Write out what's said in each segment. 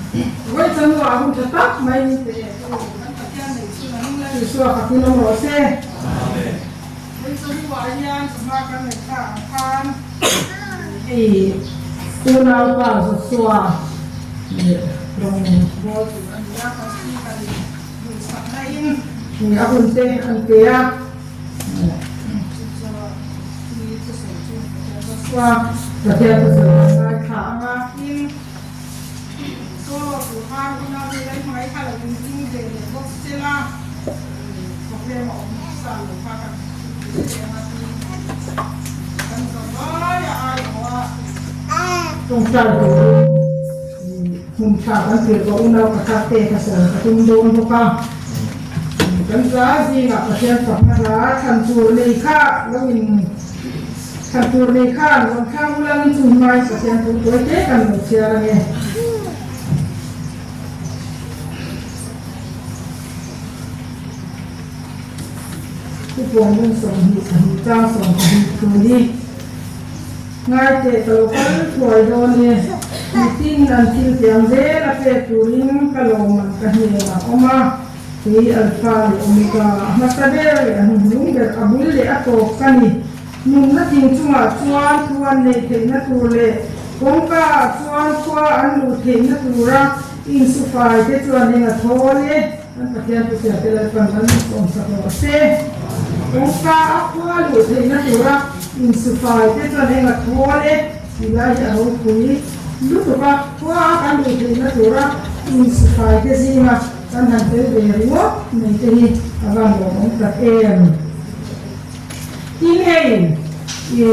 Vawi chanua hun tha tak mai min pe leh tu kan Pathian nei chhun a nung Lal Isua fakin awm rawh se. Vawi chanua hian chawhma kan nei thlak ang khan hei unaupa Joshua leh rawng bawl tur a ni a, kan speaker in duhsakna in a hun te an pe a. Pathian thusawi kan ngaithla ang a, tin solo tur khan unau mi lei hmai kha lo inring ve leh bawk se la, problem a awm sa lo kha kan hre leh ang a, tin kan zavai a aiawh a. Tawngtai turin hmun tha kan tirh pawh unau pakhat te ka sawi ka tum dawn bawk a. Kan za zingah Pathian fakna hla thlan tur nei kha lo in thlan tur nei khan rawn thlang ulangin chu hmai Pathian thu tawi te kan lo chhiar ange. Thupuan bung 22 chang 12 thu hi ngai teh ka lo kal thuai dawn e. Mitin an thil tiang zel a pek turin ka lawmman ka hnenah a awm a. Kei Alpha leh Omega, a hmasa ber leh a hnuhnung ber, a bul leh a tawp ka ni. Nunna thing chungah chuan thu an neih theihna tur leh kawngka ah chuan khua an luh theihna tura insufai te chuan eng a thawl e. Kan Pathian thuchhiar te Lalpan an sawmsak rawh se. Kawngka a khua luh theihna tura insufai te chuan eng a thawl e tih lai hi a ropui lutuk a. Khua a kan luh theihna tura insufai te zinga Kan han tel ve ringawt mai te hi a van lawmawm tak em. Tin hei i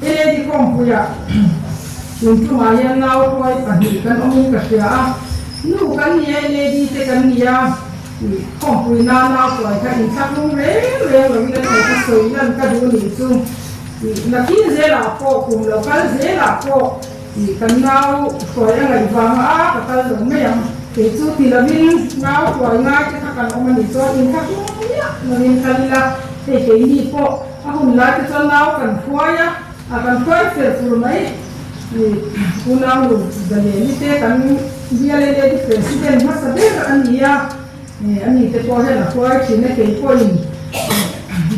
LAD khawmpuiah tun tumah hian nau tuai pahnih kan awmin ka hria a, nu kan nia LAD te kan nia i khawmpui na nau tuai kha inthlahlung reng reng loin a thei ka sawi lan ka duh nih chu i nakin zelah pawh kum lo kal zelah pawh Ih kan nau hruai a ngaih vanga a ka kal lo mai ang. Kei chu ti lovin nau hruai ngai te kha kan awm a nih chuan in kha hlung miah lovin kal ila, hei keini pawh a hun lai te chuan nau kan hruai a, a kan hruai fel fur mai. Ih unau nu Zaleni te kan bial lady president hmasa ber a ni a, ih ani te pawh hian a hruai thin a, kei pawhin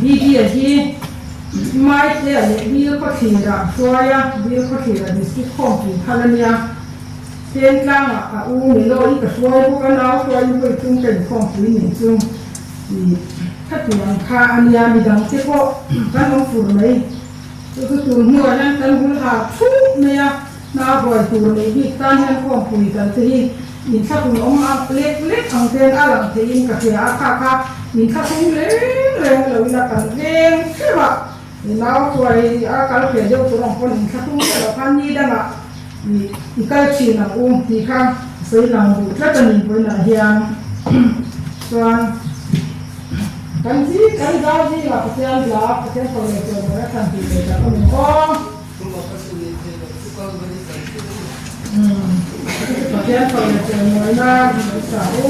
Didi-a hi Maitea leh Dil khawthlirah hruai a, Dil khawthlirah District khawmpui phal a nia. Pentlangah a u Melo i ka hruai bawk a, nau hruaiin pawi tum ka inkhawmpui nih chu i khatiang kha a nia, midang te pawh kan awm fur mai. Chu chu tur hnuah hian kan bul ha thup mai a, hna buai tur neih bik tan hian khawmpui kal te hi inthlahrun awm ang lek lek ang ten a lang theihin ka hria a, kha kha inthlahrung reng reng lo ila kan veng theuh a, i nau tuai a kal ve deuh tur ang pawn inthlahrung miah loh khan ni dangah i kal thin ang u tih kha sawi lang duh tlat a ni vawiinah hian chuan kan zi kan zau zingah Pathian hla Pathian fak leh chawimawi a thlan tih leh tak a ni aw. Pathian fak leh chawimawi nan i sa u.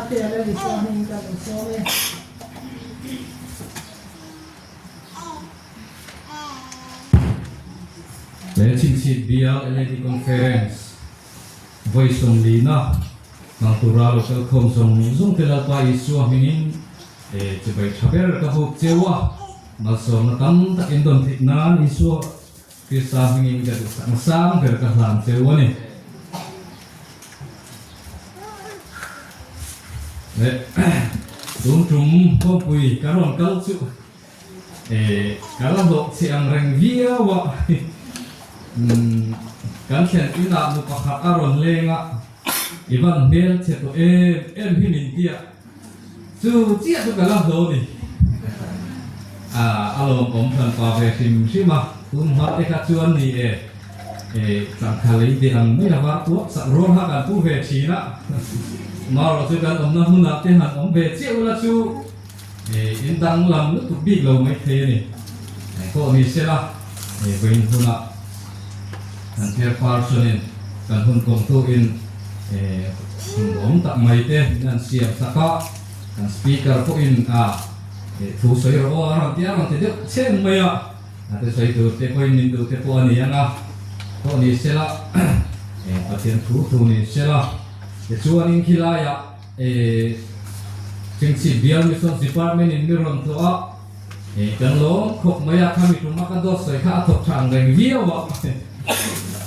te a la Isua hmingin ka lo sawm e. He chhinchhit bial LAD Conference vawi sawmlina hmang tura lo kalkhawm zawng zawng te Lalpa Isua hmingin chibai tha ber ka buk cheu a, malsawmna tam tak in dawn theih nan Isua Krista hmingin ka duhsakna sang ber ka hlan cheu a ni. Leh tun tum khawpui ka rawn kal chu eh ka la hlawh che ang reng viau a, kan thlen inah nu pakhat a rawn leng a, i van hmel che tawh em em hi min tia. Chu chiah chu ka la hlo ni. A lawmawm hran pa ve hrim hrim a, tun hma te kha chuan ni e, changkha lei deh ang mai lova tuak sak rual kha kan pu ve thin a, marawh chu kan awmna hmunah te han awm ve chiah ula chu in danglam lutuk bik lo mai thei a ni. Pawh ni sela, vawiin hunah kan chairperson-in kan hun kawmtuin hun awm tak mai te min han siam sak a, kan speaker pawhin a thu sawi rawh aw a rawn ti a rawn ti deuh chhen mai a, a te sawi tur te pawhin min duh te pawh a ni ang a, pawh ni sela Pathian thu thu ni sela tichuanin khilaiah Chingchhip Bial Missions Department-in mi rawn tlawh a. Kan lawm khawp mai a, khami tum a ka dawt sawi kha a thawk tha ang reng viau a.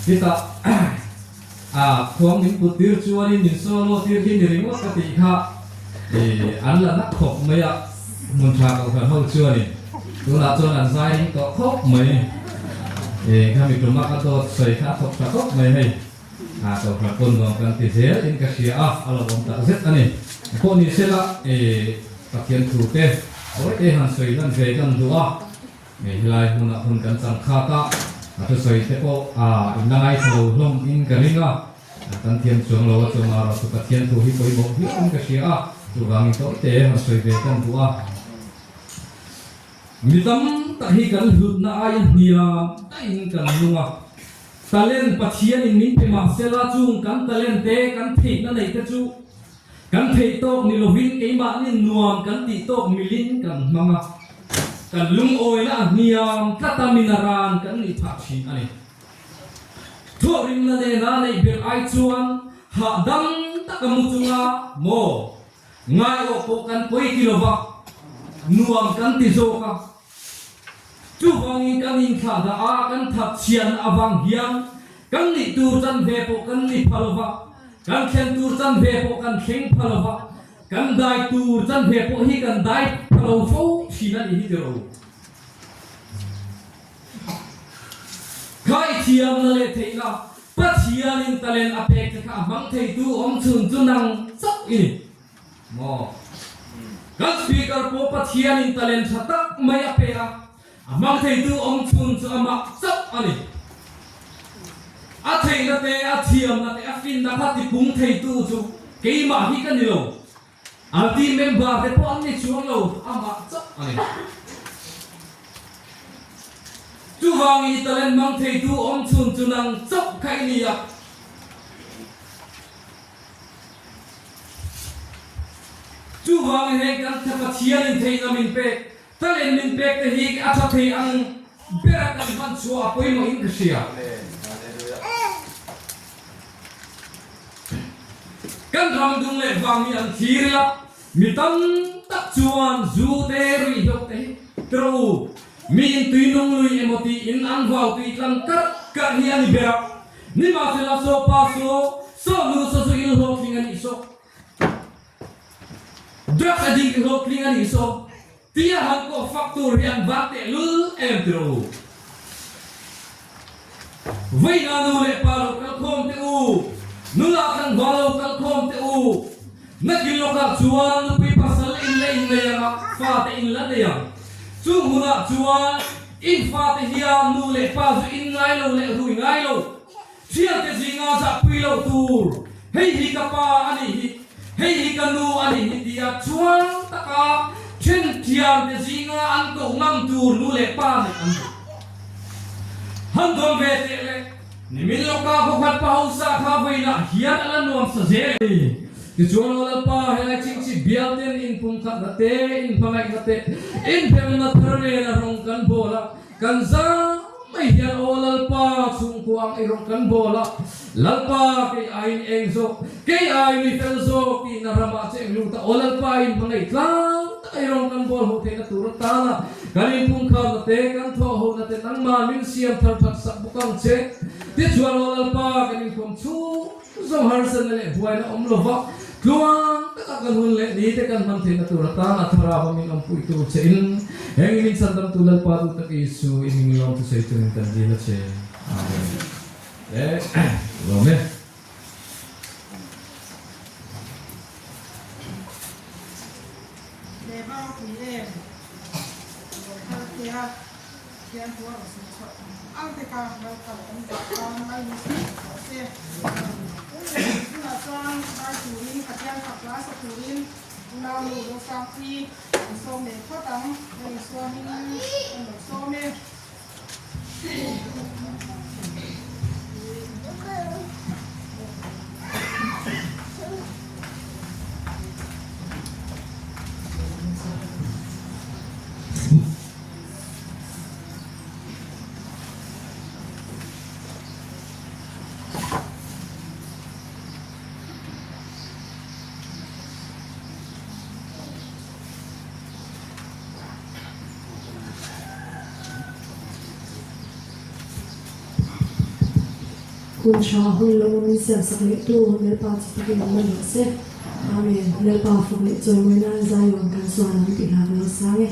Chutah a khuang min put tir chuanin min solo tir hi ni ringawt ka tih kha an la na khawp mai a, hmun tha kohhran ho chuanin tunah chuan an zai ring tawh khawp mai. Khami tum a ka dawt sawi kha a thawk tha khawp mai hei. A kohhran pawn nuam kan ti zel in ka hria a, a lo awm tak zet a ni. Pawh ni sela Pathian thu te sawi te han sawi lan ve kan duh a, helai hmunah hun kan chang khat a, a thusawi te pawh a in la ngaithla lo hlawm in ka ring a, kan thiam chuang lo a chunga erawh chu Pathian thu hi pawimawh viau in ka hria a, chuvangin tawi te han sawi ve kan duh a. Mi tam tak hi kan hlutna aia hniam daihin kan nung a, talent Pathianin min pe mah sela chung kan talent te kan theihna neih te chu kan theih tawk ni lovin keimahni nuam kan tih tawk milin kan hmang a, kan lungawina a hniam tlat a min a ran kan nih phah thin a ni. Thawhrimna nena neih ber ai chuan hahdam taka mu chunga maw Ngaiawh pawh kan pawi ti lova, nuam kan ti zawk a. Chuvangin kan inthlah dah a, kan that chhiatna avang hian kan nih tur chanve pawh kan ni pha lova, kan thlen tur chanve pawh kan thleng pha lova, kan dai tur chanve pawh hi kan dai pha lo fo thin a nih hi ti rawh u. Khai thiamna leh theihna Pathianin talent a pek che kha a hmang theitu awm chhun chu nang chauh i ni maw? Kan Speaker pawh Pathianin talent tha tak mai a pe a, a hmang theitu awm chhun chu amah chauh a ni. A theihna te, a thiamna te, a finna kha tipung theitu chu keimah hi ka ni lo. An team member te pawh an ni chuang lo, amah chauh a ni. Chuvangin i talent hmang theitu awm chhun chu nang chauh kha i ni a. Chuvangin heng kan tha Pathianin theihna min pek, talent min pek te hi a tha thei ang bera kan hman chhuah a pawimawhin ka hria. Kan ram dung leh vang hi an thlir ila, mi tam tak chuan zu te ruih hlauh te hi tiro u. Mi in tui nung lui emaw tiin an vau tui tlang karh karh hi a ni ber a. Nimahsela saw pa saw, saw nu saw zu il hlawhtling a nih saw, drugs addict hlawhtling a nih saw, Tia han kawh fak tur hi an van teh lul em tiro u. Vawiina nu leh pa lo kal khawm teh u, nula tlangval lo kal khawm teh u. Nakin lawkah chuan nupui pasal in la innei ang a, fate in la nei ang. Chung hunah chuan in fate hian nu leh pa zu in ngai lo leh rui ngai lo. Thiante zinga zahpui loh tur, hei hi ka pa a nih hi, hei hi ka nu a nih hi tia chuang taka then thiante zinga an koh ngam tur nu leh pa nih an duh. Han dawn ve teh le, nimin lawka khawkhat pa hausa kha vawiinah hian a la nuam sa zel e. Tichuan aw Lalpa, helai chingchip bial ten in pumkhatna te, in hmangaihna te, in hemna thar nen a rawng kan bawl a, kan zam mai hian aw Lalpa chhungkua ang i rawng kan bawl a, Lalpa kei aiin eng zawk, kei aiin i fel zawk tihna ramah che eng lut a, aw Lalpa in hmangaih tlang taka i rawng kan bawl ho theihna tur atana kan inpumkhatna te, kan thawhhona te nangmah min siam thar that sak bawk ang che. Tichuan aw Lalpa kan inkhawm chhung. Zawng harsatna leh buaina awm lova tluang taka kan hun leh ni te kan hman theihna tur atan a thlarau a min awmpui tur che in heng i min chhandamtu Lalpa duh tak Isu i hming lawm thusawi chungin kan dil a che. Amen. Le lawm e. Le va ropui em? Lo thar te a. Pathian chu a rawn sawi chhuah ang te kha Lalpa kan dah tan mai ni si rawh se. Tunah chuan vai turin Pathian fak hla sa turin unau nu Rosangpui an sawm leh phawt ang. Hei suamin an lo sawm e. Hun tha hun lo min siamsak leh tu Lalpa chu takin awm a rawh se. Amen. Lalpa fak leh chawimawi nan Zion kan sual ang tih hla ka lo sang e.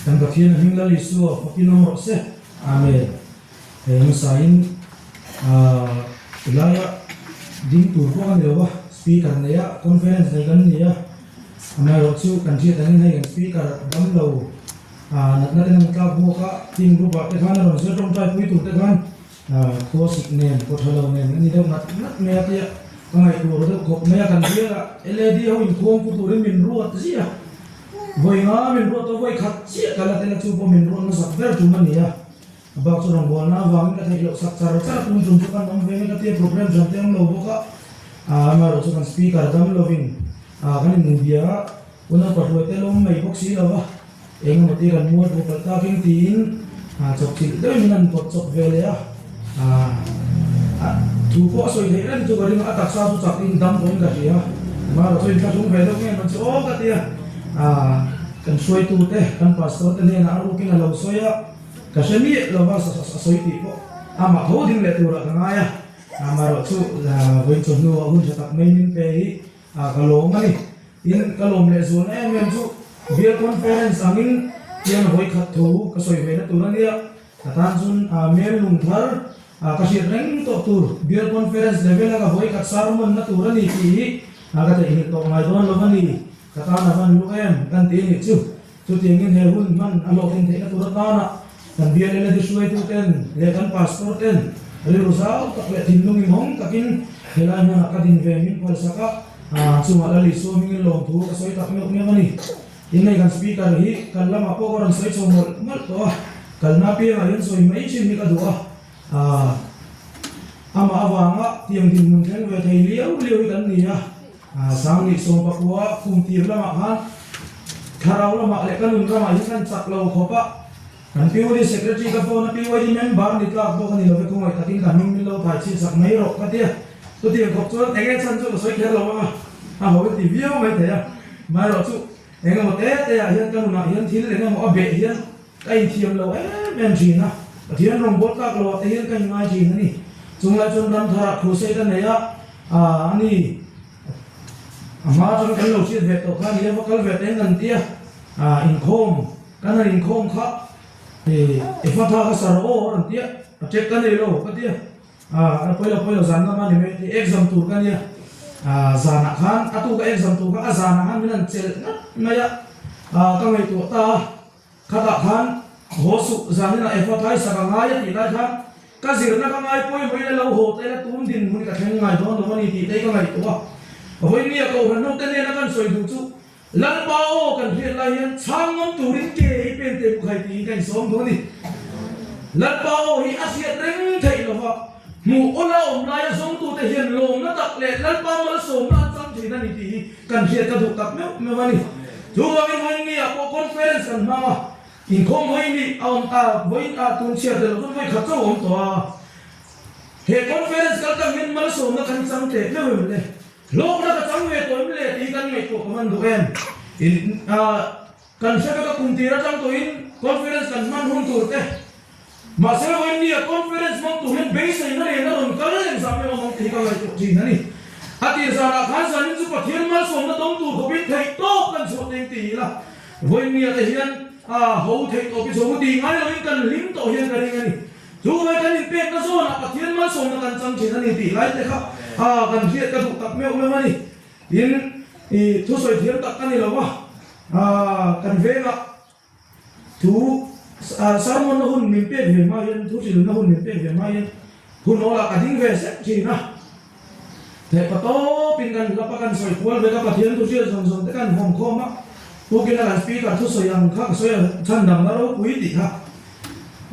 Kan Pathian a hming Lal Isua fakin awm rawh se. Amen. Hei hmasain tilaia ding tur pawh a ni lo a, speaker neia conference nei kan ni a, amaherawh chu kan hriat angin hei kan speaker dam lo natna ten an tlak bawk a, team group ah te khan a rawn zir tawngtai pui tur te khan khua sik nen khaw tha lo nen a ni deuh ngat ngat mai a tia ka ngaihtuah ru deuh khawp mai a, kan bial ah LAD ho inkhawm pu turin min ruat ziah a, vawi nga min ruat a vawi khat chiah ka la tel a chu pawh min ruat hmasak ber tum a ni a. A bak chu rawngbawlna avangin ka theih loh sak char char a, tun tum chu kan awm ve mai ka tia program hran te awm lo bawk a, amaherawh chu kan speaker dam lovin kan inbia a, unau pahruai te lawm mai bawk si lo va, eng emaw ti kan mual pawh palh takin tiin chawpchilh deuhin min han pawt chawp ve leh a, thu pawh a sawi theih reng chu ka ring a, a taksa chu chakin dam pawhin ka hria, amaherawh chu inthlahrung ve deuh nge maw chu aw ka tia, kan hruaitute kan pastor te hnenah a rukin a lo sawi a. Ka hre miah lo va, a sawi tih pawh amah tho ding leh turah ka ngai a, amaherawh chu vawiin chawhnuah hun tha tak mai min pe hi ka lawm a ni. Tin, ka lawm leh zualna em em chu Bial Conference angin hian vawi khat tho ka sawi ve na tur a nia, ka tan chuan Mel Lungthar ka hriat reng tawh tur Bial Conference level a ka vawi khat sermon na tur a ni tih hi ka theihnghilh tawh ngai dawn lo a ni. Ka tan a van lu em kan ti a nih chu. Chutiangin he hun hman a hlawhtlin theihna tur atana kan bial LAD hruaituten leh kan pastor ten rilru zau tak leh thinlung inhawng takin helai hmunah ka din ve min phalsak a, chungah Lal Isua hmingin lawmthu ka sawi tak meuh meuh a ni. Tin hei kan speaker hi kal lamah pawh ka rawn sawi chho mawlh mawlh tawh a, kalna apiangah hian sawi mai thin hi ka duh a, amah avanga tiang dinhmun thleng ve thei liau liau hi kan ni a. Sangni sawmpakua kum tir lamah khan thlarau lamah leh ka nun ramah hian kan chak lo khawp a, kan PYD Secretary ka phone a, PYD member ni tlak bawk a ni lo ve khawngaih takin ka hnung min lo thai chhin sak mai rawh ka ti a, chutiang khawp chuan eng nge chhan chu ka sawi kher lo ang a, a ho in ti viau mai thei a, amaherawh chu eng emaw te te ah hian ka nunah hian thil eng emaw a beh hian ka inthiam lo em em thin a, Pathian rawngbâwl tlak lo ah te hian ka inngai thin a ni. Chunglai chuan ramtharah crusade a nei a, a ni, a hma atanga kan lo hriat ve tawh kha a ni a, va kal ve teng kan ti a, inkhawm, kan han inkhawm kha Efatha ka sar aw a rawn ti a, a check ka nei lo ka ti a, a pawi lo pawi lo zan lama ni mai a ti, exam tur ka nia, zanah khan a tuka exam tur kha a zanah khan min han chelh ngat mai a, ka ngaihtuah ta a. Khatah khan haw suh zaninah Eva tlai sak a ngai a tih lai khan ka zirna ka ngai pawimawhin a lo haw ta ila tun dinhmun ka thleng ngai dawn lo a ni tih te hi ka ngaihtuah a. Vawiin a kohhran ho te nena kan sawi duh chu Lalpa aw kan hriat lai hian chhang ngam turin ke hi pen teh bukhai tiin ka insawm duh a ni. Lalpa aw hi a hriat reng theih lova hmuh awla awm laia zawngtute hian lawmna tak leh Lalpa malsawmna an chang thin a ni tih hi Kan hriat ka duh tak meuh meuh a ni. Chuvangin vawiin ah pawh conference kan hmang a, inkhawm vawiin nih a awm ta, vawiin ah tun chhiar tel loh chuan vawi khat chauh a awm tawh a. He conference kal tang hian malsawmna kan chang teh meuh em le? Hlawkna ka chang ve tawh em le tih hi kan ngaihtuah ka hman duh em? In ah kan hre vek a kum tir atang tawhin conference kan hman hun tur te, mahse vawiin nia conference hmang tur hian beiseina nen a rawn kal lem zah meuh ang tih hi ka ngaihtuah thin a ni. A tir zanah khan zanin chu Pathian malsawmna dawng tur khawpin theihtawp kan chhuah teng ti ila, vawiin nia te hian a ho theihtawp hi chho ti ngai loin kan hlim tawh hian ka ring a ni. Chu vai kan inpekna zawnah Pathian malsawmna kan chang thin a ni tih lai te kha kan hriat ka duh tak meuh meuh a ni. Tin, i thusawi thiam tak ka ni lo va, kan vengah thu sermon na hun min pek ve hma hian, thu hrilhna hun min pek ve hma hian hun awlah ka ding ve sek thin a. Theihpa tawpin kan hlap a, kan sawi kual vek a, Pathian thu hriat zawng zawng te kan hawm khawm a, tukin a kan speaker thusawi ang kha ka sawi a, chhandamna ropui tih kha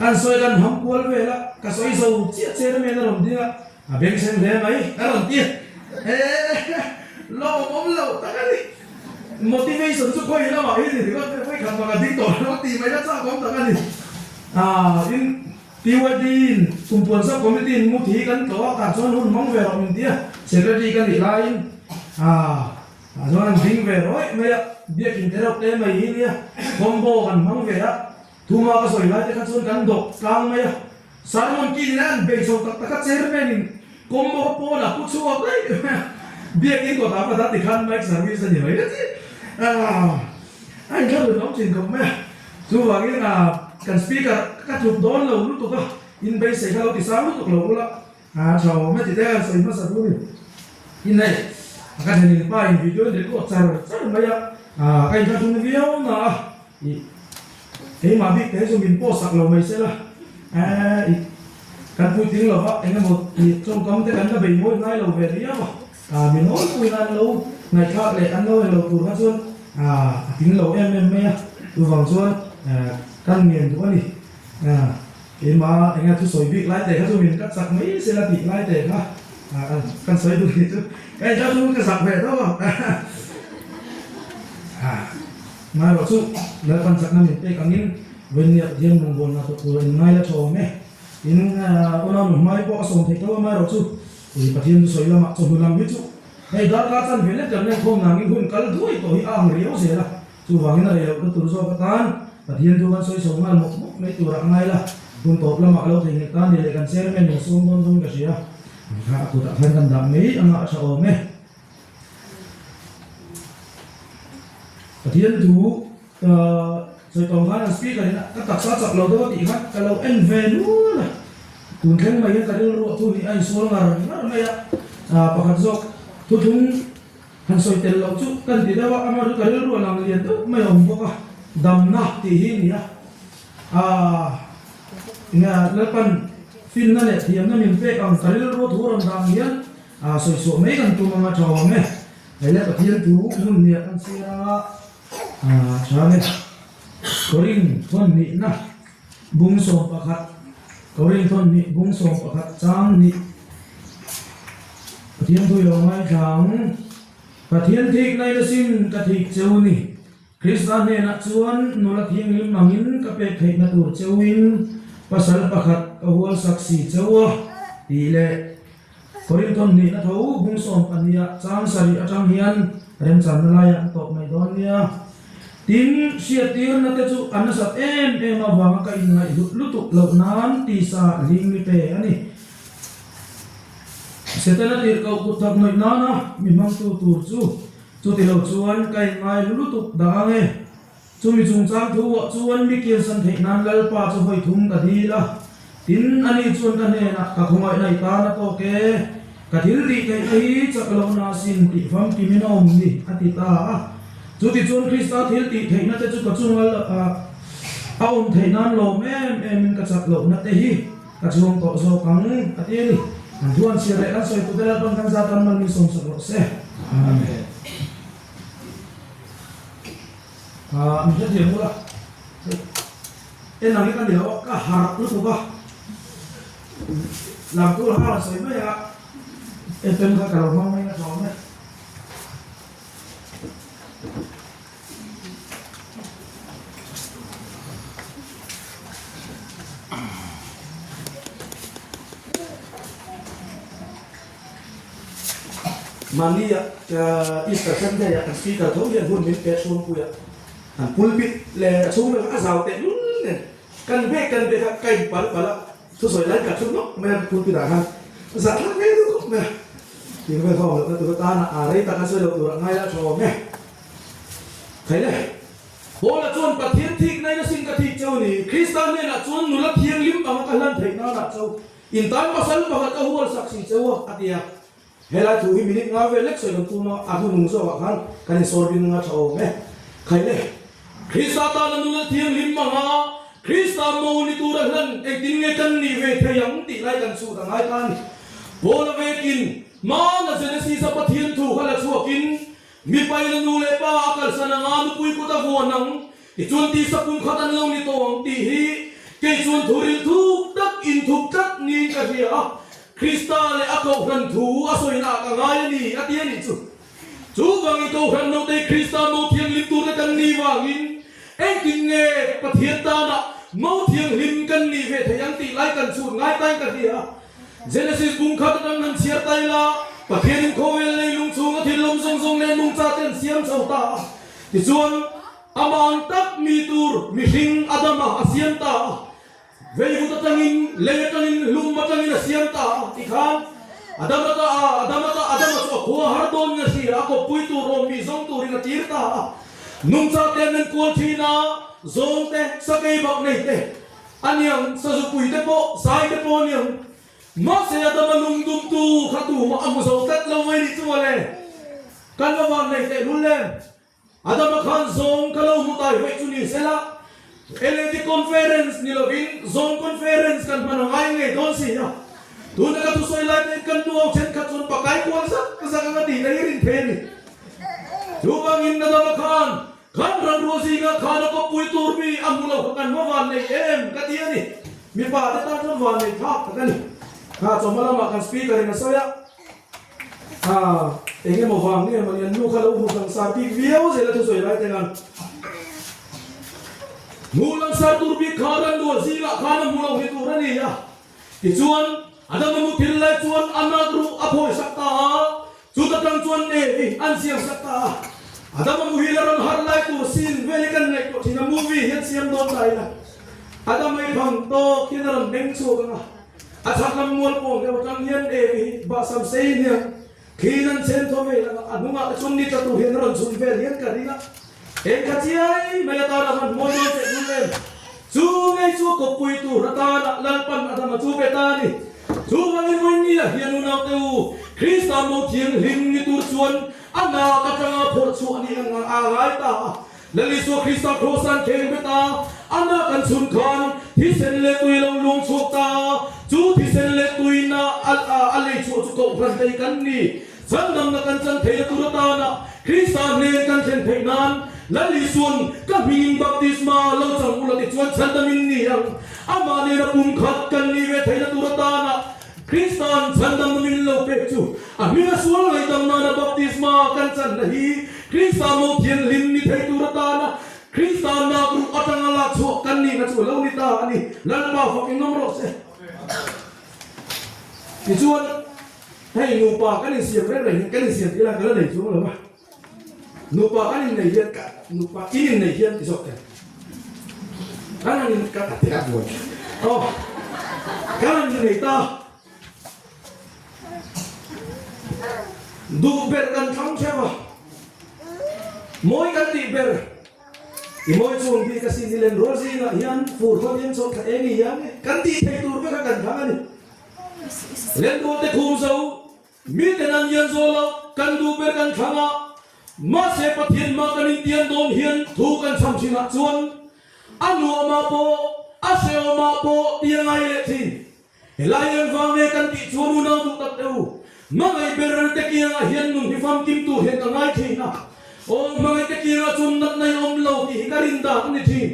kan sawi kan ham kual vel a, ka sawi zo chiah chairman a rawn ding a, A bengchheng hle mai a rawn ti a, lawmawm lo tak a ni. Motivation chu khawi lamah hi ni ringawt mai, khawi khat bang a ding tawh lo tih mai la chak awm tak a ni. Tin, PYD in Kumpuan Sub Committee in mu thi kan tlawh a, tah chuan hun hmang ve rawh min ti a, Secretary ka nih laiin tah chuan an ding ve rawih mai a, biakin te reuh te mai hi nia, combo kan hmang ve a, thuma ka sawi lai te kha chuan kan dawk tlang mai a. Sermon ki nena an bei chho tak tak a, chairman in combo kha pawn a pu chhuak daih mai a, biakin kawt ah pata tikhan mic service a ni mai ka ti a, a inthlahrun awm thin khawp mai a. Chuvangin kan speaker ka tluk dawn lo lutuk a, in beisei kha lo ti sang lutuk lo ula, a tha awm e ti te an sawi hmasa tur ni. In hei a ka thenin pa in video in record char char mai a, ka inthlahrung viau na a, ih keimah bik te hi chu min pawh sak lo mai sela, ih kan puitling lo va eng emaw ih tawngkam te kan la bei mawi ngai lo ve riau a. Mi nawlpuiin an lo ngaihthlak leh an lo en lo tur kha chuan a tling lo em em mai a, chuvang chuan kan ngen duh a ni. Keimah eng nge thusawi bik lai teh kha chu min ka chak mai se la tih lai teh kha kan sawi duh ni chu ka inthla chu ka zak ve tho a. Ngailo chu Lalpan chakna min pek angin Vawinia Pathian rawngbawlna thawk tur a inngai la tha awm e. Tin, unau nu hmai pawh a sawm theih tho a, amaherawhchu I Pathian chu sawi lamah chawhnu lam hi chu hei darkar chan ve lek kan lenkhawm nangin hun kal duai tawh hi a ang riau zel a, chuvangin a rei loh na tur zawk atan Pathian chu kan sawi chho nghal mawp mawp mai turah a ngai la, hun tawp lamah lo theihnghilh ta ni leh kan chairman in a sawm dawn dawn ka hria, kha a kutah khan kan dah mai anga a tha awm e. Pathian thu sawi tawng khan an speaker in ka taksa chak lo deuh a tih khan ka lo en ve nual a, tun thleng mai hian ka rilru thu nih a insual ngar ngar mai a, pakhat zawk thuthlung han sawi tel loh chu kan ti deuh a, ama chu ka rilru a lang lian deuh mai a awm bawk a, damna tih hi a ni a, enge Lalpan finna leh thiamna min pek ang ka rilru thu rawn dang hian sawi chhuah mai kan tum anga tha awm e. Hei le Pathian thu hmun hniah kan chhiar anga tha ne. Korin thawn nihna bung 11 Korin thawn hnih bung 11 chang hnih Pathian thu i lo ngaithla ang. Pathian thik na in asin ka thik cheu ni. Krista hnenah chuan nula thianghlim angin ka pek theihna tur cheuin pasal pakhat ka hual sak si cheu a tih leh Korinthon hnihna tho bung 12 ah chang sarih atang hian remchanna laiah an tawp mai dawn nia. Tin, hriattirna te chu a nasat em em avanga ka inngaihhlut lutuk loh nan tisa hling mi pe a ni. Setana tirhkoh kut thak nawih nana mi hmangtu tur chu chuti lo chuan ka inngaihlu lutuk dah ang e. Chumi chungchang thuah chuan mi kiansan theih nan Lalpa chu hawi thum ka dil a, tin, ani chuan ka hnenah ka khawngaihna i tan a tawk e, ka thil tih theihna hi chak lohna asin tih famkimin a awm ni, a ti ta a. Chutichuan Krista thil tih theihna te chu ka chunga a awm theih nan lawm em emin ka chak lohna te hi ka chhuang tawh zawk ang, a ti a ni. An thu an chhiar leh kan sawitute Lalpan kan zat an mal min sawmsak rawh se. Amen. Ahh min hrethiam ula hei en ang hi ka ni lo a ka harh lutuk a lam tur har a sawi mai a FM kha ka lo hmang mai na tha awm e. Mahnia Easter Sunday ah kan speaker tho hian hun min pek chhungpui a, an pulpit leh a chhung vel a zau teh lul nen kan bek kan bek a, ka in pal palh a, thusawi lai ka thu nawk mai a pulpit ah khan zahthlak ve deuh khawp mai a, tin vel ho lohna tur atana a rei tak a sawi loh tur ah ngai la tha awm e. Khaile. Paula chuan Pathian thik nain asin ka thik cheu ni, Krista hnenah chuan nula thianghlim anga ka hlan theih nanah cheu In tan pasal pakhat ka hual sak si cheu a, a ti a. Helai thu hi minute nga vel lek sawi kan tum a, a hnunung zawkah khan kan insawr bing anga tha awm e. Khaile, Krista tana nula thianghlim anga Krista mo ni tura hlan engtin nge kan nih ve thei ang tih lai kan chhut a ngai ta a ni. Paula vekin hmana Genesis-a Pathian thu kha la chhuakin mipaina nu leh pa a kalsan anga nupui kut a vuan ang Tichuan tisa pum khat an lo ni tawh ang tih hi kei chuan thu ril thuk tak inthup tlat niin ka hria a, Krista leh a Kohhran thu a sawina ah ka ngai a ni a ti a nih chu. Chuvangin Kohhran nautei Krista mo thianghlim turte kan nih vangin engtin nge Pathian tana mo thianghlim kan nih ve thei ang tih lai kan chhut ngai tain ka hria a. Genesis bung khat atang han chhiar ta ila, Pathianin khawvel leilung chhunga thil lawm zawng zawng leh nungchate an siam chho ta a. Tichuan, Amah tak mi tur mihring Adama a siam ta a, veivut atangin, lei atangin, hlum atangin a siam ta a tikhan Adama ta a, Adama ta, Adama chu a khua har dawn nge hria, a kawppui tur rawn mi zawng turin a tir ta a. Nungcha te an en kual thin a, zawng te, sakei bak nei te a niang, sazupui te pawh, sai te pawh a niang. Mahse Adama lungdumtu kha tumah a hmu zo tlat lo mai nih chu mawle. Kan va van nei teh lul em? Adama khan zawng ka lo hmu tai vaih chu ni sela, LAD Conference ni lovin Zawng Conference kan hman a ngai ngei dawn si a. Tuna ka thusawi lai te kan nu ho thenkhat chuan pakai kual zak zak anga tih lei rin thei a ni. Chuvangin Adama khan khan ranrual zingah khan a kawppui tur mi a hmu lo kha kan hma van nei em ka ti a ni. Mipa te tan chuan van nei thlak tak a ni. Kha chawhma lamah kan speaker in a sawi a. Aa, eng emaw vang nge mawni an nu kha lo hmu langsar bik viau zel a thusawi lai te khan. Hmu langsar tur bik kha ranrual zingah khan a hmu lo hi tur a ni a. Tichuan, Adama muthil lai chuan a nak ruh a phawi sak ta a, chuta tang chuan Evi an siam sak ta a. Adama muhil a rawn harh lai tur scene vel hi kan ngaihtuah thin a, movie hian siam dawn ta ila. Adama i bang tawk hian a rawn meng chhuak ang a, a chhak lam mual pawng deuh atang hian Evi hi bahsam sei hniang thliin an chen thaw vel ang a, a hnungah te chuan ni tla tur hian a rawn chhun vel hian ka ring a. Eng kha chiai mai atana hman hmawi dawn teh lul em? Chu ngei chu kawppui tur atana Lalpan Adama chu pe ta a ni. Chuvangin vawinia hian unaute u, Krista mo thianghlim ni tur chuan a nak atanga phawrh chhuah ni ang a ngai ta a. Lal Isua Krista Kraws-an kheng bet a, a nak an chhun khan thisen leh tui lo lung chhuak ta a, chu thisen leh tuina a lei chhuah chu kohhran thei kan ni. Chhandamna kan chan theihna tur atana Krista hnen kan thlen theih nan Lal Isua'n ka hmingin baptisma lo chang ula tichuan chhandamin ni ang. Amah nena pum khat kan nih ve theihna tur atana Krista'n chhandamna min lo pek chu a hminga sual ngaihdam nana baptisma kan channa hi Krista mo thianghlim ni thei tur atana Krista nak ruh atanga lak chhuah kan nihna chu a lo ni ta a ni. Lalpa fakin awm rawh se. Tichuan. Hei nupa kan insiam reng reng hian kan insiam tih lah ka la nei chuang lo va, nupa kan innei hian ka nupa in innei hian ti zawk thei kan han in ka te a buai aw kan han innei ta duh ber kan thlang theuh a mawi kan tih ber i mawi chuang bik asin i len rual zingah hian fur khaw hian chawlh thla eng i hian kan tih theih tur vek a kan thlang a ni. Lenrual te khum zo, miten an lian zo lo, kan duh ber kan thlang a, mahse Pathian hma kan intian dawn hian thu kan chham thin ah chuan a nuamah pawh a hrehawmah pawh ti a ngai leh thin. Helai hian vang nge kan tih chuan unau duh tak deuh, hmangaih ber te kiangah hian nun hi famkim tur hian ka ngai thin a, aw hmangaih te kiangah chuan natna i awm lo tih hi ka rin dan a ni thin.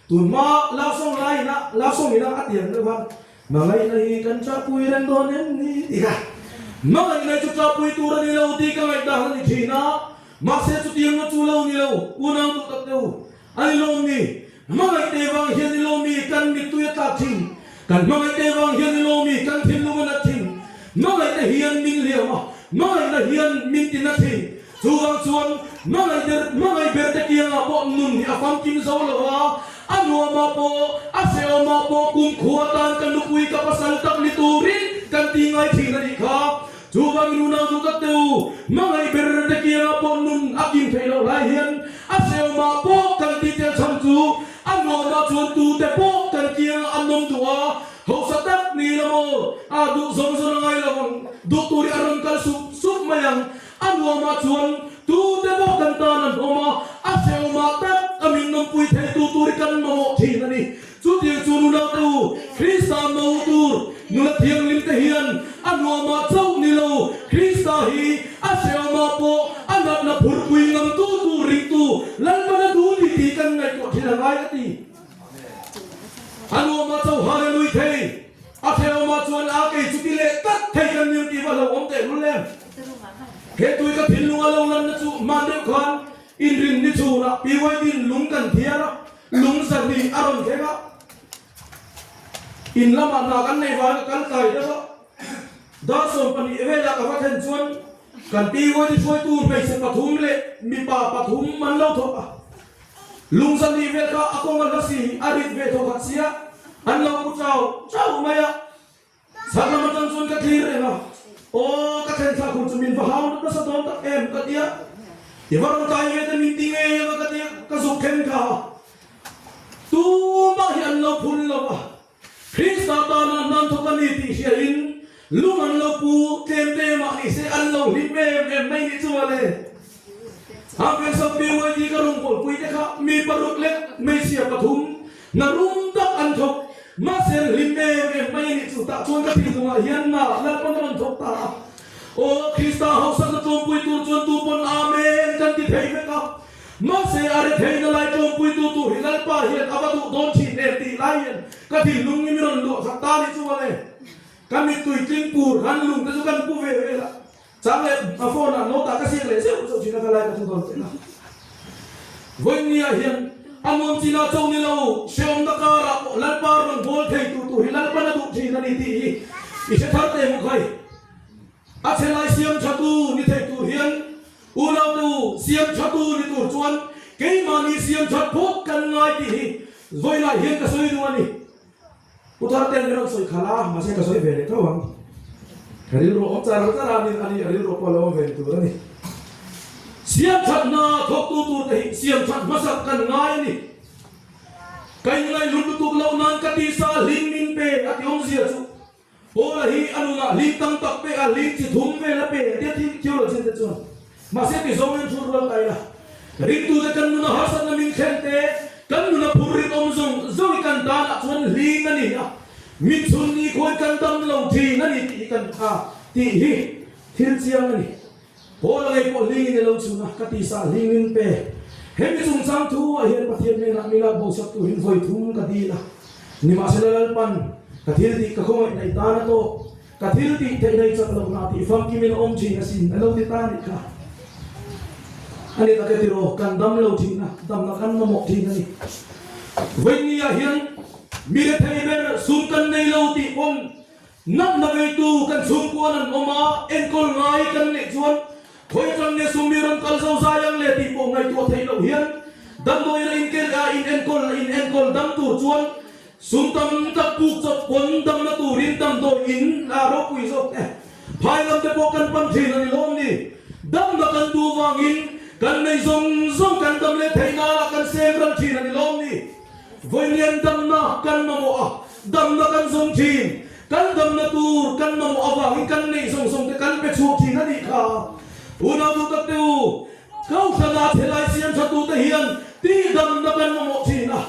Tunhma Lasawng laiin a Lasawng ina a tiang deuh a, Hmangaihna hi kan ṭahpui reng dawn em ni? Ti kha. Hmangaihna chu ṭahpui tur a ni lo tih ka ngaihdan a ni ṭhin a, mahse chutiang chu lo ni lo, unau duh tak deuh a ni lawm ni? Hmangaih te vang hian ni lawm mi kan mittui a tlak ṭhin? Kan hmangaih te vang hian ni lawm mi kan thinlung a nat ṭhin? Hmangaih te hian min hliam a, hmangaihna hian min ti na ṭhin. Chuvang chuan hmangaih der hmangaih ber te kiangah pawh nun hi a famkim zo lo a, a nuamah pawh, a hrehawmah pawh kumkhua tan ka nupui ka pasal tak ni turin kan ti ngai thin a nih kha. Chuvangin unau duh tak te u, hmangaih ber te kiangah pawh nun a kim theih loh lai hian a hrehawmah pawh kan ti tel chhan chu a nuamah chuan tute pawh kan kiangah an awm duh a, hausa tak ni la maw, a duh zawng zawn a ngai lo ang, duh tur hi a rawn kal sup sup mai ang. A nuamah chuan tute pawh kan tan an awm a, a hrehawmah tak a min nawmpui theitu tur hi kan mamawh thin a ni. Chutiang chu nunaute u, Krista mo tur nula thianghlim te hian a nuamah chauh ni lo, Krista hi a hrehawmah pawh a natna phurpui ngamtu tur ringtu Lalpan a duh ni tih kan ngaihtuah thin a ngai a ti. A nuamah chauh Hallelui thei, a hrehawmah chuan a kei chuti leh tlat thei kan nia tih va hlauhawm tehlul em? He tui ka thinlung a lo lanna chu hman deuh khan inrin ni chhunah PYD-in lung kan thiar a, lung zahnih a rawn thleng a. In lamah hna kan nei vang ka kal tlai deuh a, dar 12 velah ka va thlen chuan kan PYD hruaitu hmeichhe pathum leh mipa pathum an lo thawk a. Lung zahnih vel kha a kawng a hla si, a rit ve thawkhat sia, an lo pu chau chau mai a. Chhak lam atang chuan ka thlir reng a, Aw ka thlen thlak hun chu min va hau nasa dawn tak em ka ti a. I va rawn kai ve te min ti ngei anga ka ti a, ka zuk then kha. Tumah hi an lo phun lo a, Krista tana hnan thawk a ni tih hriain lung an lo pu tlem tlem ah ni se an lo hlim em em mai nih chu mawle. A hmeichhe BYD ka rawngbawlpui te kha mi paruk leh hmeichhia pathum hna rum tak an thawk. Mahse an hlim em em mai a nih chu tah chuan ka thinlungah hian na Lalpan a rawn thawk ta a. Aw Krista hausakna tlawmpui tur chuan tu pawn Amen kan ti thei vek a. Mahse a retheihna lai tlawmpuitu tur hi Lalpa hian a va duh dawn thin em tih lai hian ka thinlung hi mi rawn luah khat ta nih chu mawle. Ka mittui tling pur han lung te chu kan pu ve vel a. Chang leh a phone ah note ah ka ziak leh zeuh zeuh thin a ka lai ka thu dawn teh a. Vawinia hian a nuam chin ah cho ni lo hrehawmna karah pawh Lalpa rawn bawl thei tur tur hi Lalpan a duh thin a ni tih hi i hre thar teh muk hai. A chhe lai siam tha tu ni thei tur hian unautu siam tha tu ni tur chuan keimahni siam that phawt kan ngai tih hi vawilah hian ka sawi duh a ni. Pu Tharte an rawn sawi khalh a, mahse ka sawi ve leh tho ang. Ka rilru awm char char a ni, ani a rilru pawh a lo awm ve ni tur a ni. Siam thatna thawktu tur te hi siam that hmasak kan ngai a ni. Ka inngaihlut lutuk loh nan ka tisa hlim min pe a ti awmzia chu. Paula hi a nunah hlim tam tak pek a, hlim chi thum vel a pe a tia thil theologian te chuan. Mahse ti zawng in thur rual kai la. Ringtute kan nuna harsatna min thlen te, kan nuna phur rinawm zawng zawng i kan danah chuan hlim a ni a, min chhun ni khawi kan dam lo thin a ni tih hi kan tha tih hi thil chiang a ni. Paula ngei pawh hling in i lo chhun a, ka tisa hling in pe. Hemi chungchang thu ah hian Pathian hnenah mi lak bosak turin vawi thum ka dil a. Nimahsela Lalpan, ka thil tih ka khawngaih naih tan a tawk, ka thil tih theih nei chak loh nah tih famkimin a awm thin asin a lo ti ta nih kha. A ni tak e tiraw, kan dam lo thin a, damna kan mamawh thin a ni. Vawiin ah hian mi rethei ber sum kan nei lo tih pawn Natna veitu kan chhungkuan an awm a, enkawl ngai kan neih chuan khawi atang nge sum mi rawn kal zo zai ang le tih pawh ngaihtuah theih loh hian damdawi la inkel a in enkawl la in enkawl dam tur chuan sum tam tak puk chawp pawn damna turin damdawi in a ropui zawk e. Phai lam te pawh kan pan thin a ni lawm ni. Damna kan duh vangin kan nei zawng zawng kan dam leh theih nana kan seng ral thin a ni lawm ni. Vawiin damna kan mamawh a, damna kan zawng thin. Kan damna tur kan mamawh avangin kan neih zawng zawng te kan pe chhuak thin a nih kha. Unau duh tak te u, Kohhrana thelai siam tha tute hian tih damna kan mamawh thin a.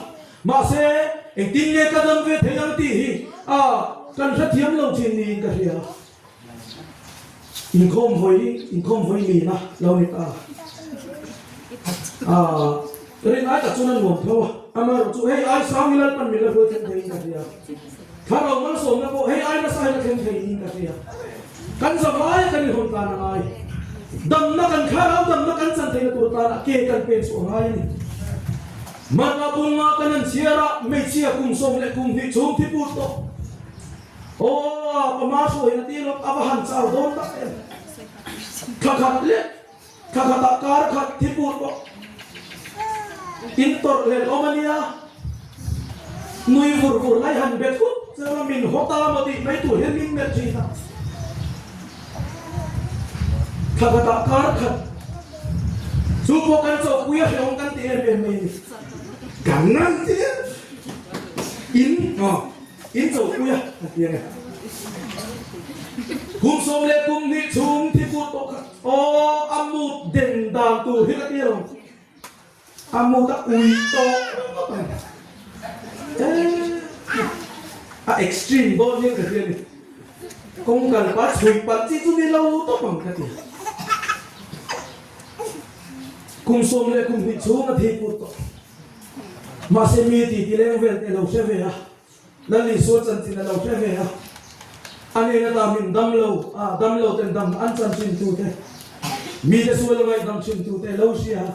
Mahse, engtin nge ka dam ve thei ang tih hi a kan hrethiam lo thin niin ka hria. Inkhawm vawi inkhawm vawi lina lo ni ta a rin ai tak chuan a nuam tho a amaherawh chu hei ai sang hi Lalpan min la hruai thleng theiin ka hria thlarau malsawmna pawh hei ai nasa hi la thleng theiin ka hria kan zavai kan inhawn tlan a ngai damna kan thlarau damna kan chan theihna tur tana ke kan pen chu a ngai a ni Marka bunga kan an chhiar a hmeichhia kum 12 chhung thi put tawh Aw, pama hruaiin a ti lawk, a va han chau dawn tak em. Thla khat leh thla khatah kar khat thi put pawh in tawrh lel awm a nia. Nui vur vur lai han be thut chuan a min haw ta maw tih mai tur hian min melh thin a. Thla khatah kar khat chu pawh kan chauhpui a hrehawm kan ti em em mai a ni. Kan ngan tir in aw. In chawlhpui a, a ti a ni. Kum 12 chhung thi put pawh kha aw a mut den dan tur hi ka ti lo. A mut a ui tawh ngawt ang. A extreme dawn hian ka hria a ni. Kawng kal pa chhuih palh chi chu ni lo tawp ang ka ti. Kum 12 chhung a thi put tawh. Mahse mi ti ti leng vel te lo hre ve a, Lal Isua chanchin a lo hre ve a, a nen ata min dam lo a, dam lo ten dam an chanchin tu te, mi te sual a ngaihdam thin tu te lo hria a.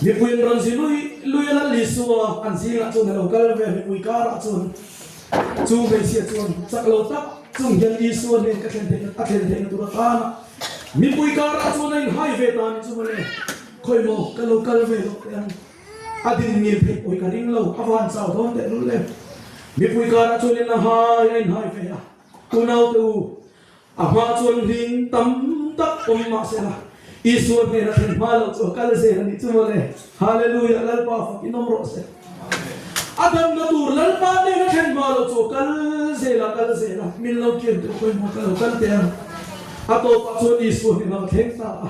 Mipui an rawn zi lui lui a, Lal Isua an zingah chuan a lo kal ve a, mipui karah chuan chu hmeichhia chuan chak lo tak chung hian Isua nen ka thlen theihna a thlen theihna tur atana mipui karah chuan a inhai ve ta a ni chu mawle. Khawi maw ka lo kal ve lawk teh ang. A din ngil theih pawh hi ka ring lo, a van chau dawn teh lul em. Mipui karah chuan in a hai a inhai ve a, unaute u, a hma chuan hling tam tak awm mah se la, Isua hnena thlen hma loh chu a kal zel a nih chu mawle. Hallelujah Lalpa fak in awm rawh se. A damna tur Lalpa hnena thlen hma loh chu a kal zel a kal zel a, min lo kian teh khawi maw ka lo kal teh ang. A tawpah chuan Isua hnena va thleng ta a.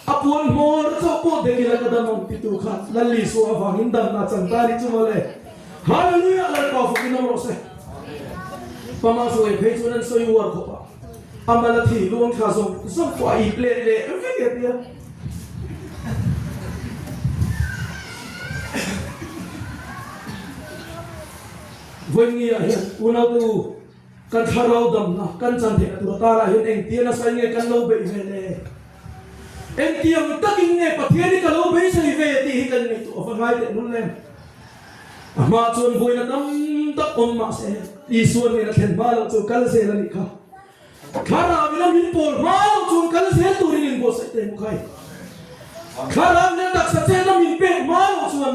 A puan hmawr chauh pawh dek ila ka dam ang titu khan Lal Isua avangin damna a chan ta a nih chu mawle. Hallelujah Lalpa fak in awm rawh se. Pama sawi phei chuan an sawi uar khawp a. A mal a thi luang thla zawng zawng pawh a ip let leh vek e tia. Vawinia hian unaute u kan thlarau damna kan chan theihna tur atanah hian engtia nasa in nge kan lo beih ve le? Engtiang takin nge Pathian hi ka lo beisei ve tih hi kan ngaihtuah a va ngai teh lul em? A hma chuan buaina tam tak awm mah se Isua hnena thlen hma loh chu kal zel a nih kha. Thlarau ina min pawl hma loh chuan kal zel turin inbuatsaih teh mu khai. Thlarau ina taksa chetna min pek hma loh chuan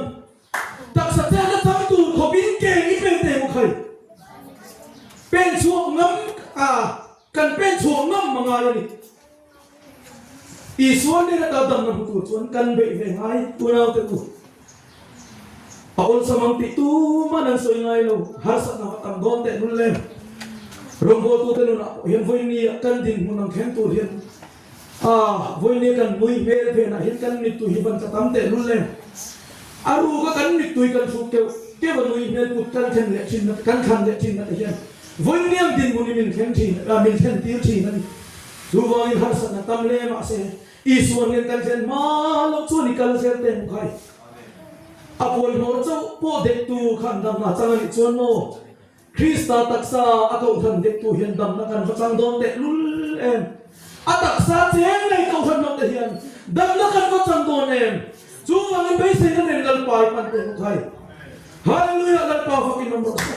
taksa chetna chang tur khawpin ke i pen teh mu khai. Pen chhuak ngam a kan pen chhuak ngam a ngai a ni. Isua hnena ta damna hmu tur chuan kan beih ve ngai unaute u. A awlsam ang tih tuman an sawi ngai lo, harsatna va tam dawn teh lul le. Rawngbawltute nunah pawh hian vawinia kan dinhmun ang thleng tur hian a vawinia kan nui hmel phenah hian kan mittui hi van tla tam teh lul le. A ruka kan mittui kan hruk keuh keuh a nui hmel put kan thlen leh thin kan thlan leh thin na te hian vawinia ang dinhmun hi min thleng thin min thlen tir thin a ni. Chuvangin harsatna tam hle mahse Isua nen kan thlen hma loh chuan i kal zel teh mu khai. A puan hmawr chauh pawh dektu khan damna chang a nih chuan maw Krista taksa a kohhran dektu hian damna kan va chang dawn teh lul em? A taksa cheng nei kohhran loh te hian damna kan va chang dawn em? Chuvangin beiseina nen Lalpa i pan teh mu khai. Hallelujah Lalpa fakin awm rawh se.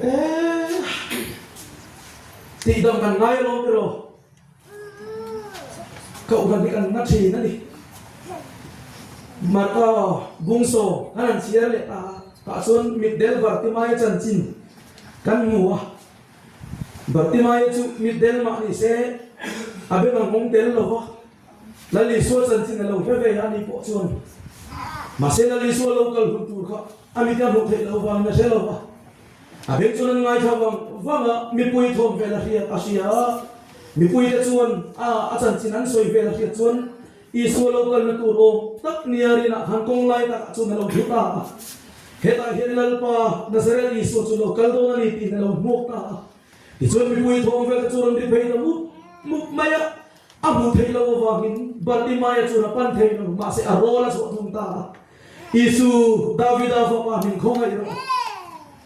Eeh. Tihdam kan ngai alawm tiraw? Kohhran hi kan na thin a ni. Marka bungsaw kan han chhiar leh ta a, tah chuan mitdel Bartimaia chanchin kan hmu a. Bartimaia chu mitdel mah ni se a beng a nghawng tel lo va, Lal Isua chanchin a lo hre ve a ni pawh chuan. Mahse Lal Isua lo kal hun tur kha a mit a hmuh theih loh vangin a hre lo va. A beng chuan an ngaithla vang vang a, mipui thawm vel a hriat a hria a. Mipuite chuan a a chanchin an sawi vel a hriat chuan Isua lo kalna tur awm tak nia rinah khan kawng lai takah chuan a lo thu ta a. Hetah hian Lalpa Nazareth Isua chu lo kal dawn a ni tiin a lo hmuak ta a. Tichuan mipui thawm vel te chu rawn ri phei ta mup mup mai a. A hmuh theih loh avangin Bartimaia chuan a pan thei lo, mahse a rawl a chhuah thung ta a. Isu, Davida fapa min khawngaih rawh.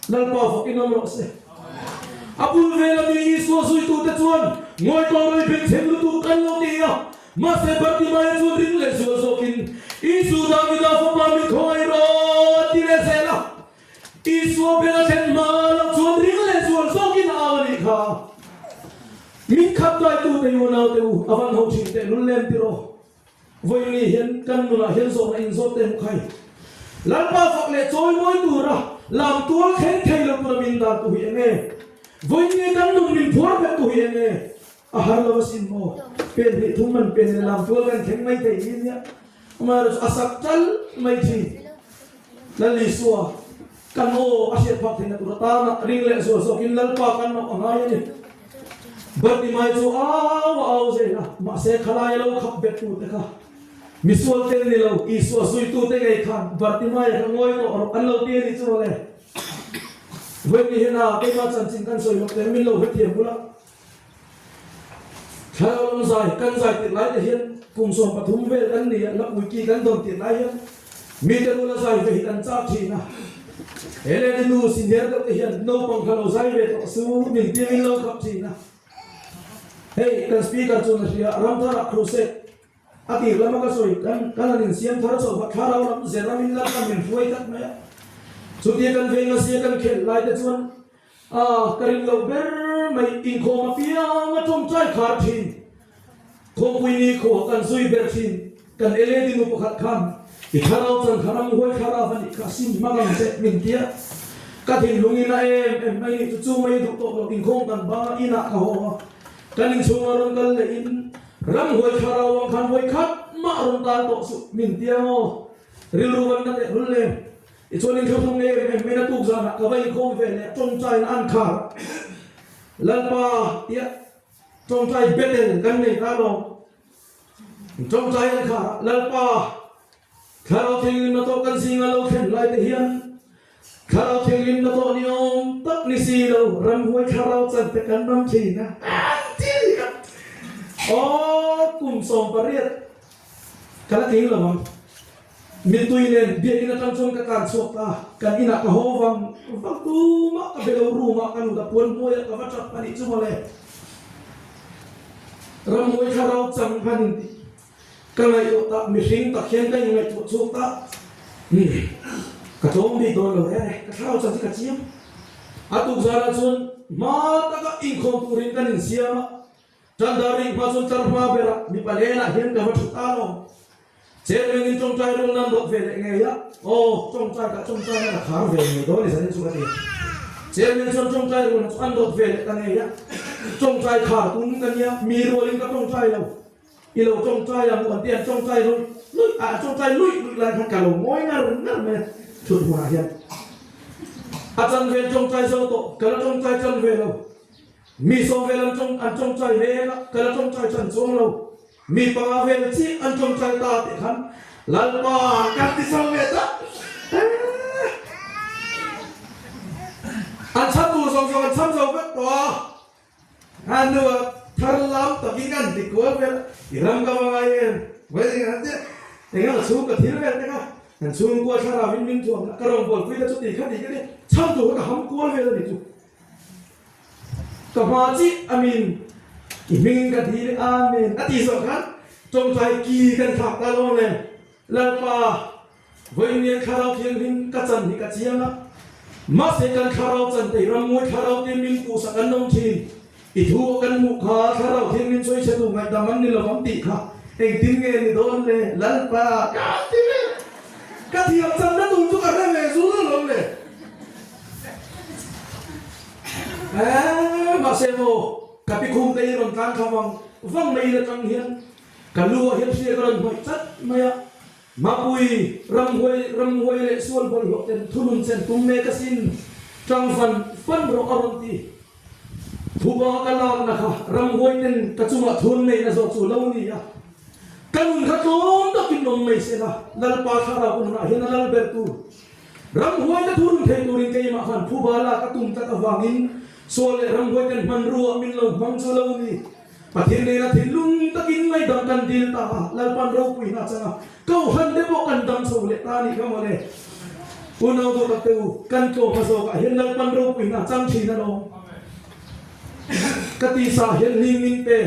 Lalpa fakin awm rawh se. A bul vela mi Isua zuitute chuan ngawi tawh rawih bengchheng lutuk an lo ti a. Mahse Bartimaia chuan ring leh zual zawkin, Isu, Davida fapa min khawngaih rawh a ti leh zel a. Isua beng a thlen hma loh chuan ring leh zual zawkin a au a nih kha. Min khat daitute unaute u, a van ho thin teh lul lem tiraw. Vawiin hian kan nunah hian zawhna inzawt teh hmu khai. Lalpa fak leh chawi mawi tura lam tual thleng thei lo tura min dan tu hi eng nge? Vawiin kan nun min phuar bet tu hi eng nge? A har lo asin maw? Pen hnih thum man pen leh lam tual kan thleng mai thei hi nia. Amaherawhchu a sak tal mai thin. Lal Isua kan aw a hriat phak theihna tur atana ring leh zual zawkin Lalpa kan mauh a ngai a ni. Bartimai chu au a au zel a, mahse khalai a lo khap bet tute kha misual tel ni lo, Isua zuitute ngei khan Bartimai a kha ngawi tawh rawh an lo ti a nih chu mawle. Vawiin hian a keimah chanchin kan sawi lawk teh min lo hrethiam bula. Thlarau lam zai kan zai tirh lai te hian kum 13 vel kan ni a, Lapui ki kan dawn tirh lai hian mite nula zai ve hi kan chak thin a. He lady nu senior deuh te hian naupang kha lo zai ve tawh su min ti min lo khap thin a. Hei kan speaker chuan a hria Ramthara crusade a tir lama ka sawi kan kan han insiam thar chauh va thlarau lam ze ramin lam a min hruai tlat mai a. Chutia kan veng a sia kan khelh lai te chuan A, ka ring loh ber mai, inkhawm apiang a tawngtai khar thin. Khawmpui ni khuah kan zui ber thin, kan led nu pakhat khan i thlarau chan kha ramhuai thlarau a nih kha sim hmang ang che min ti a. Ka thinlung in a em em mai nih chu chu mai duh tawh lo, inkhawm kan bang a, inah ka haw a, kan inchhunga rawn kal leh in. Ramhuai thlarau ang khan vawi khat mah rawn tal tawh suh min tia maw? Rilru van na teh hlul lem. Tichuan inthlahrung em em mai na tuk zanah ka va inkhawm ve leh tawngtaina an khar a. Lalpa tia tawngtai Bethel kan nei ta lo. Tawngtai an khar a, Lalpa thlarau thianghlimna tawh kan zinga lo thlen lai te hian thlarau thianghlimna tawh ni awm tak ni si lo ramhuai thlarau chan te kan ram thin a. An ti a ni kha. Aw kum 18 ka la tling lo ang. Mittui nen biakinn atang chuan ka tlan chhuak ta, kan inah ka haw vang vang tumah ka be lo, room ah ka lut a, puan hnuaiah ka va tap a nih chu mawle. Ramhuai thlarau chang khan in tih ka ngaihtuah ta, mihring tak hian ka inngaihtuah chhuak ta, umm ka tlawm bik dawn lo reng e, ka thlarau chang chu ka chiam. A tuk zanah chuan hma taka inkhawm turin kan insiam a, Tandar ring hma chuan tlar hma berah mipa lenah hian ka va thu ta lo. Chairman in tawngtai rul nan rawt ve leh ngei a, aw tawngtai ka tawngtai na ka khar ve ngei dawn i zanin chu ka ti. Chairman chuan tawngtai rul na chu an rawt ve leh ta ngei a, tawngtai khar tum ka nia, mi rualin ka tawngtai lo. I lo tawngtai ang u an ti a, an tawngtai luih luih a, an tawngtai luih luih lai khan ka lo ngawi ngar ngar mai a, thut hmunah hian. A chanve an tawngtai zo tawh, ka la tawngtai tan ve lo. Mi sawm vel an tawng an tawngtai mek a, ka la tawngtai tan chuang lo. Mi panga vel chiah an tawngtai ta tih khan Lalpa kan ti chho ve ta. An chhan tur zawng zawng an chhan zo vek tawh a. A hnuah thar lam takin an ti kual vel a, i ram ka va ngai em? Vawiin an ti a, eng emaw chhung ka thil vel te kha kan chhungkua thlarau in min thuamna ka rawngbawlpui te chu ti kha ti ka ti chhan tur kha ka ham kual vel a ni chu. Ka hma chiah a min i hming ka dil Amen a tih zawh khan tawngtai ki kan thlak ta lo le. Lalpa, vawiin thlarau thianghlim ka chan hi ka chiang a, mahse kan thlarau chan tei ramngawi thlarau te min kuhsak an awm thin. I thu a kan hmuh kha thlarau thianghlim sawi chhe tu ngaihdam an ni lo ang tih kha engtin nge ni dawn le Lalpa ka ti ve. Ka thiam channa tur chu ka hre ve zul lo le. Eeh mahse maw ka pi khum te hi rawn tlan thla vang vang mai in atang hian ka lu ah hian hria ka rawn hmawih chat mai a, Mapui ramhuai ramhuai leh sual bawlhhlawh ten thunun chen tum mek asin tang fan fan rawh a rawn ti. Thuba ka lakna kha ramhuai ten ka chungah thun neihna zawh chu lo ni a, ka nun kha tlawm takin awm mai se la, Lalpa thlarau ka nunah hian a lal ber tur. Ramhuai te thurun thei turin keimah khan phuba lak a tum tlat avangin sual leh ramhuai ten hmanrua min lo hmang chu lo ni. Pathian nena thinlung takin ngaihdam kan dil ta a, Lalpan ropui hna changa Kohhran te pawh kan dam chho leh ta a nih kha mawle. Unau duh tak te u, kan tlawm a zawkah hian Lalpan ropui hna chang thin alawm. Ka tisa hian hling min pe.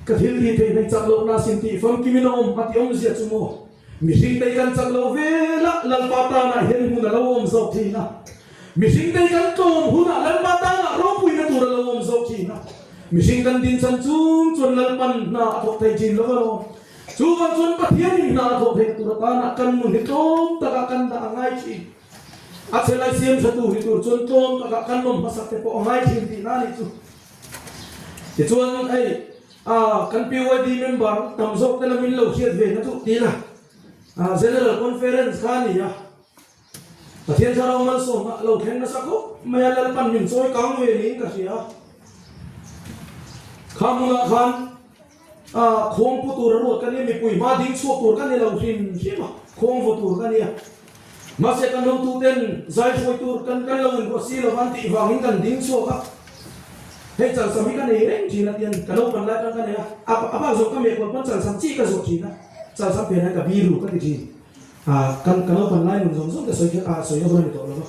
Ka thil tih theih hmei chak lohna sin tih famkimin a awm a ti awmzia chu maw? Mihring tei kan chak loh velah Lalpa tanah hian hmun a lo awm zawk thin a. Mihring tei kan tlawm hunah Lalpa tanah ropuina tur a lo awm zawk thin a. Mihring kan din chan chung chuan Lalpan hna a thawk thei thin lo alawm. Chuvang chuan Pathianin hna a thawk theih tur atana kan nun hi tlawm takah kan dah a ngai thin. A chelai siam tha tu hi tur chuan tlawm takah kan lawm hmasak te pawh a ngai thin tihna a nih chu. Tichuan hei ah kan PYD member tam zawk te lamin lo hriat ve na chu ti ila ah General Conference kha a ni a, Pathian Thlarau malsawmna a lo thleng nasa khawp mai a, Lalpan min chawi kang ve niin ka hria a. Kha hmunah khan ah khuang pu tur a ruat ka nia, mipui hma ding chhuak tur ka ni lo hrim hrim a, khuang vaw tur ka nia. Mahse kan hotuten zai hruai tur kan kan lo inruah si lo an tih vangin kan ding chhuak a, hei chalsam hi ka nei reng thin a tian ka naupan lai khan ka nei a, a a bak zawh ka meh kual pawn chalsam chi ka zawh thin a, chalsam phen hian ka biru ka ti thin a, kan ka naupan lai nun zawng zawng te sawi kher a sawi na hun a ni tawh lo va.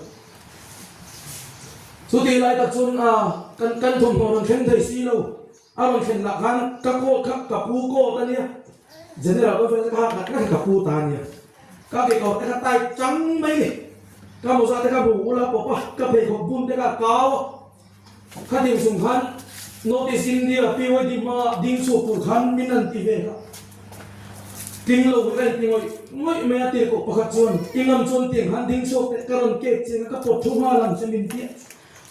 Chutih lai tak chuan a kan kan thawmhnaw rawn thleng thei si lo. A rawn thlen lah khan ka coat kha ka pu coat a nia, General Conference ka hak kha ka pu ta a nia. Ka kekawr te kha tight chang mai ni. Ka mawza te kha bu ula pawp a, ka pheikhawk bun te kha a kau a. Khatin chung khan North East India PYD hma ding chhuak tur khan min an ti ve kha. Tling lo ka inti ngawih ngawih mai a tirhkoh pakhat chuan i ngam chuan tiang khan ding chhuak teh ka rawn kek chiang a ka pawt thu nghal ang che min ti a.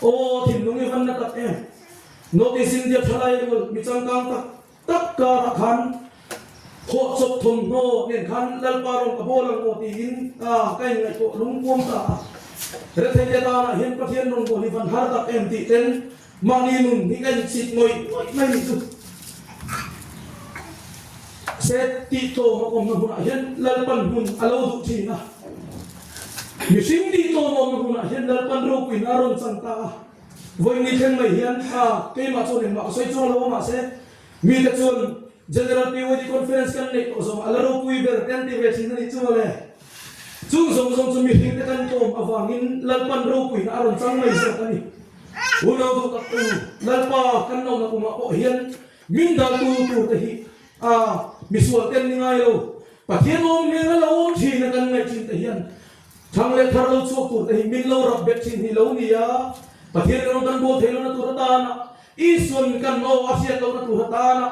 Aw thinlung i van na tak em. North East India thalai rual mi changkang tak. tak karah khan Khawhchawp thawmhnaw nen khan Lalpa rawng ka bawl ang aw tiin ka inngaihtuah lungpuam ta a. Rethei te tanah hian Pathian rawngbâwl hi van har tak em tih ten mahni nun hi ka inchhit ngawih ngawih mai ni chu. Se tih tlawm a awmna hunah hian Lalpan hmun a lo duh thin a. Mihring tih tlawm a awmna hunah hian Lalpan ropuina a rawn chan ta a. Vawiin ni thleng mai hian keimah chuan engmah ka sawi chuang lo a mahse Mite chuan General PYD Conference kan neih tawh zawng a la ropui ber te an ti ve thin a nih chu mawle. Chung zawng zawng chu mihring te kan tlawm avangin Lalpan ropuina a rawn chang mai zawk a ni. Unau duh tak u, Lalpa kan lohna kumah pawh hian min daltu tur te hi a misual ten ni ngai lo. Pathian awm hmel a lo awm thin a kan ngaih thin te hian thang leh thar lo chhuak tur te hi min lo rap bet thin hi lo ni a. Pathian kan awm kan bawl thei lohna tur atana Isuan kan aw a hriat lohna tur atana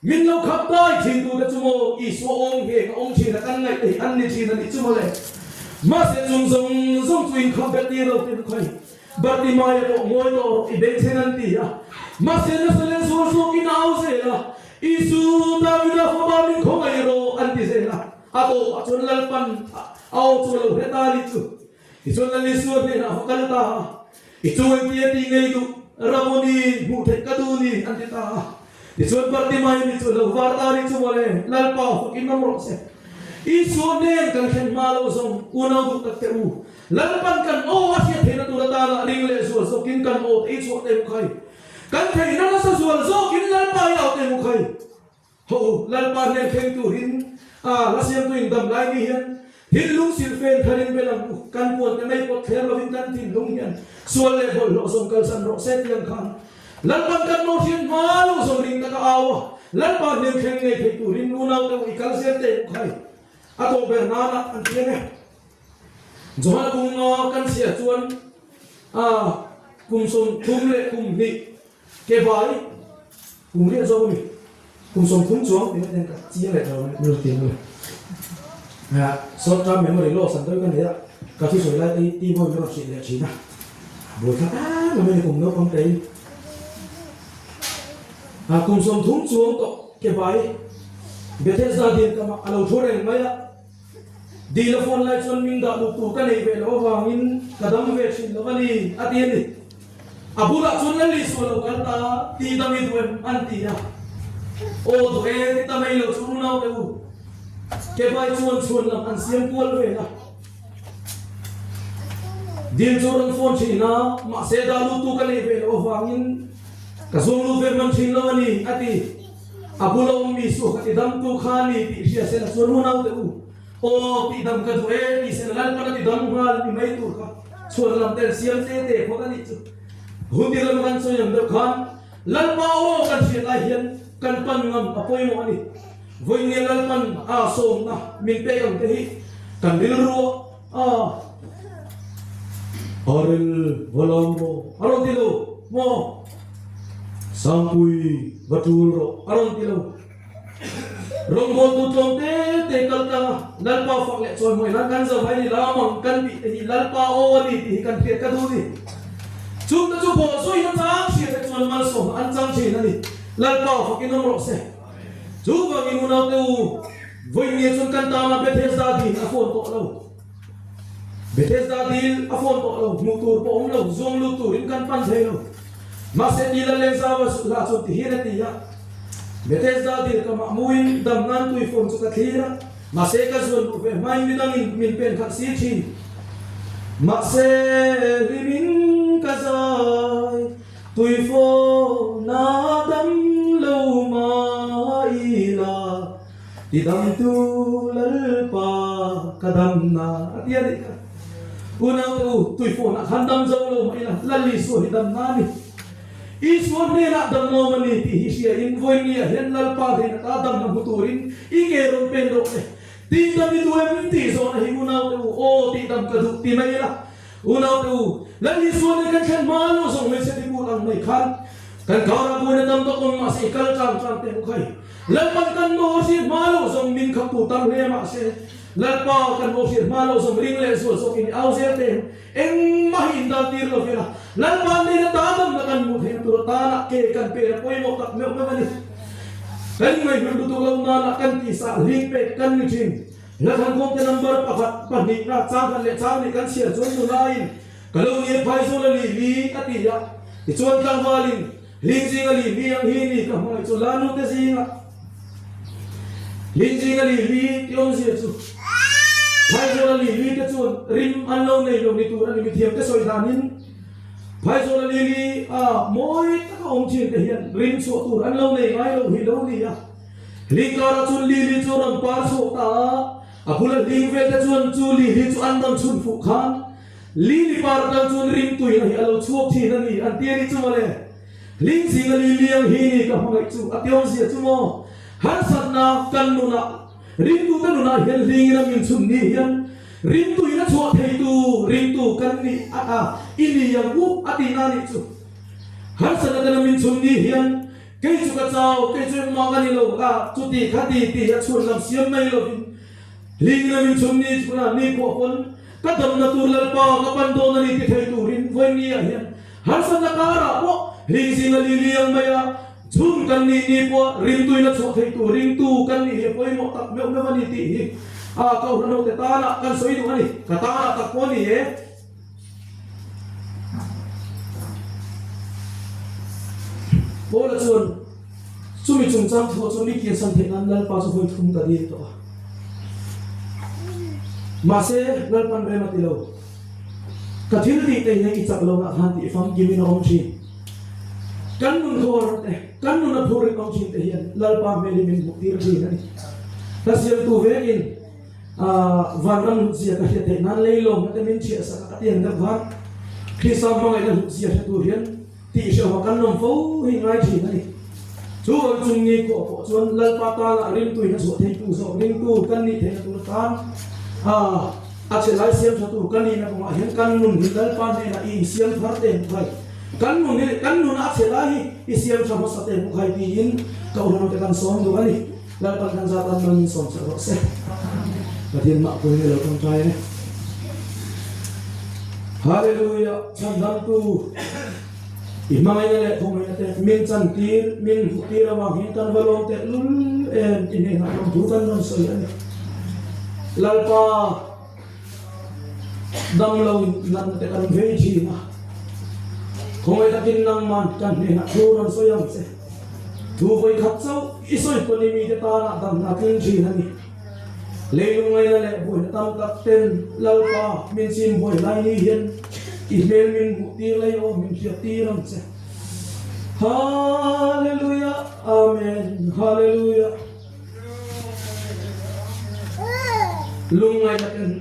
min lo khap dai thin tute chu maw Isua awm nge ka awm thin a kan ngaih te hi an ni thin a nih chu mawle. Mahse chung zawng zawng chu in khap bet tir lo tin khawi Bartimaia pawh ngawi tawh rawh i bengchheng an ti a. Mahse nasa leh zual zawkin a au zel a, Isu Davida fapa min khawngaih rawh an ti zel a. A tawpah chuan Lalpan a aw chu a lo hre ta a nih chu. Tichuan Lal Isua hnenah va kal ta a, I chung engtia tih ngei duh Ramoni hmuh theih ka duh ni an ti ta a. Tichuan Bartimaia mi chu lo var ta nih chu mawle, Lalpa fakin awm rawh se. Isua hnen kan thlen hma lo zawng unau duh tak teh u, Lalpan kan aw a hriat theihna tur atana ring leh zual zawkin kan aw te i chhuah teh u khai. Kan theihna nasa zual zawkin Lalpa i au teh u khai. Ho, Lalpa hnen thleng turin a hla siamtu in dam lai ni hian thinlung silhfen tharin bel ang u, kan puante mai pawt thler lovin kan thinlung hian sual leh bawlhhlawh zawng kalsan rawh se tiang khan Lalpan kan mo hriat hma lo zawng ring taka au a, Lalpa hnen thleng ngei thei turin unau te u i kal zel teh u khai a tawh ber nana an ti ang e. Johan kunga kan chhiah chuan a kum 32 leh kum hnih Ke bai kum riah zawk a ni. Kum 30 chuang tih na ka chiang leh tawh a ni tih na le. Short term memory loss an deuh ka nei a, ka thu sawi lai te hi ti vawi ka rawn hrilh leh thin a. Buai thla tak mai a ni kum naupang te hi. Kum 30 chuang tawh ke bai Bethesda dil kamah a lo thu reng mai a. Dil a phone lai chuan min dah lut tur ka nei ve loh avangin ka dam ve thin lo a ni, a ti a ni. A bulah chuan Lali sual lo kal ta, ti dam i duh em? an ti a. Aw duh e, ti ta mai lo chu unau te u. Kebai chuan chhuan lam an siam kual vel a. Dil chu rawn phone thin a, mahse dah lut tu ka nei ve loh avangin ka zuang lut ve hman thin lo a ni, a ti. A bula awm mi suh ka ti dam tu kha a ni tih hria sela chuan unau te u, aw tih dam ka duh e tih sela Lalpan a ti dam nghal ni mai tur kha chhuan lam tel siam te te phawt a nih chu. Hun tir lama kan sawi ang deuh khan Lalpa aw kan hriat lai hian kan pan ngam a pawimawh a ni. Vawinia Lalpan a sawmna min pek ang te hi kan rilru a a ril va lawm rawh a rawn ti lo maw? Sangpui va tul rawh a rawn ti lo. Rawngbawltu tlawm te te kal tlang a, Lalpa fak leh chawi hmawih nan kan zo vai ni lam ang kan tih te hi Lalpa aw a ni tih hi kan hriat ka duh ni. Chungte chu bawhzawih na chang hriat te chuan malsawmna an chang thin a ni. Lalpa fakin awm rawh se. Chuvangin unaute u, vawinia chuan kan tana Bethesda dil a fawn tawh lo. Bethesda dil a fawn tawh lo, hmuh tur pawh awm lo, zuang lut turin kan pan thei lo. Mahse dil a leng zau a hla chuan ti hian a ti a, Bethesda dil ka mah muin dam nan tui fawn chu ka thlir a, mahse ka zuan luh ve hmain midangin min pen khalh si thin. Mahse hlimin ka zai tui fawn a dam lo mai la. Ti damtu Lalpa ka damna a ti a nih kha. Unaute u, tuifawn ah khan dam zo lo mah ila, Lal Isua hi damna a ni. Isua hnenah dam lawm a ni tih hi hria in vawiin ah hian Lalpa hnenah ta damna hmu turin i ke rawn pen rawh le. Tih dam i duh em tih zawhna hi unaute u, aw tih dam ka duh ti mai ila. Unaute u, Lal Isua nen kan thlen hma lo zawng hmeichhe ti but ang mai khan kan karah buaina tam tak awm mahse i kal tlang tlang teh u khai. Lalpan kan maw hriat hma lo zawng min khap tu tam hle mahse Lalpa kan maw hriat hma lo zawng ring leh zual zawk in i au zel teh engmah hi in dal tir lo vela Lalpa nena ta damna kan hmuh theihna tur atana ke kan pena pawimawh tak meuh meuh a ni. Kan ngaihhlut lutuk lo nana kan tisa hling pek kan ni thin. Hla thangkhawmte number pakhat, pahnihna, changkhat leh changhnih kan chhiar chuan nulain ka lo ni e phaizawl a li li a ti a, tichuan tlangvalin hling zinga li li ang hi ni ka hmangaih chu la nute zinga hling zinga li li ti awmzia chu phaizawl a li li te chuan rim an lo nei lo ni tur a ni mithiamte sawi danin Phaizawl a lili a mawi taka awm thin te hian rim chhuah tur an lo nei ngai lo hi lo ni a. Hling karah chuan lili chu a rawn par chhuak ta a, a bula hling vel te chuan chu lili chu an rawn chhun fuh khan lili par atang chuan rim tuina hi a lo chhuak thin a ni an ti a ni chu mawle. Hling zinga lili ang hi ni ka hmangaih chu a ti awmzia chu maw harsatna kan nunah Ringtute nunah hian hlingin a min chhun ni hian ringtuin a chhuah theitu ringtu kan nih a a i ni ang u a tihna a nih chu. Harsatna ten a min chhun ni hian kei chu ka chau, kei chu engmah ka ni lo a chuti kha ti ti a chhun lam siam mai lovin hlingin a min chhun ni chu na ni khuah pawn ka damna tur Lalpa ka pan dawn a ni ti thei turin vawiin ah hian Harsatna karah pawh ringzing a li liang mai a, chhun kan nih ni pawh rimtuina chhuah thei tur ringtu kan nih hi a pawimawh tak meuh meuh a ni tih hi a Kohhran hote tanah kan sawi duh a ni. Ka tanah tak pawh a ni e. Paula chuan chumi chungchang thu chu mi kiansan theih nan Lalpa chu vawi thum ka dil tawh a. Mahse, Lalpan rem a ti lo. Ka thil tih te hian i chak lo nah khan tih famkim in a awm thin. Kan nun khawr te, kan nun a phur in awm thin te hian Lalpa hmel hi min hmuh tir thin a ni. Ka siamtu vekin vanram hlutzia ka hriat theih nan leilawmna te min thiah sak a ka ti ang deuh khan Krista hmangaihna hlutzia hre tur hian Tih hreuha kan lawm fo hi ngai thin a ni. Chu rawn chung ni khuah pawh chuan Lalpa tana ringtuin a chhuah theitu zawk ringtu kan nih theihna tur atan a che lai siam tha tur ka nihna kawngah hian kan nun hi Lalpa hnenah i insiam thar te hmu khai. Kan nun hi kan nuna a che lai hi i siam tha hmasa te hmu khai tiin ka unau te kan sawm duh a ni. Lalpan kan zat an man min sawm sak rawh se. Pathian mah pawhin a lo tawngtai e. Hallelujah chhandamtu i hmangaihna leh khawngaihna te min chantir min hmuhtir avang hian kan va lawm teh lul em ti hnenah lawmthu kan rawn sawi a ni. Lalpa damlo natna te kan vei thin a, khawngaih takin nangman kan hnenah thu rawn sawi ang che. Thu vawikhat chauh i sawi pawn i mite tanah damna tling thin a ni. Leilung ngaina leh buaina tam tak ten Lalpa min chim buai lai ni hian i hmel min hmuh tir lei aw min hriat tir ang che. Hallelujah Amen Hallelujah. Lungngaihna ten.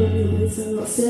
ropui chang rawh se.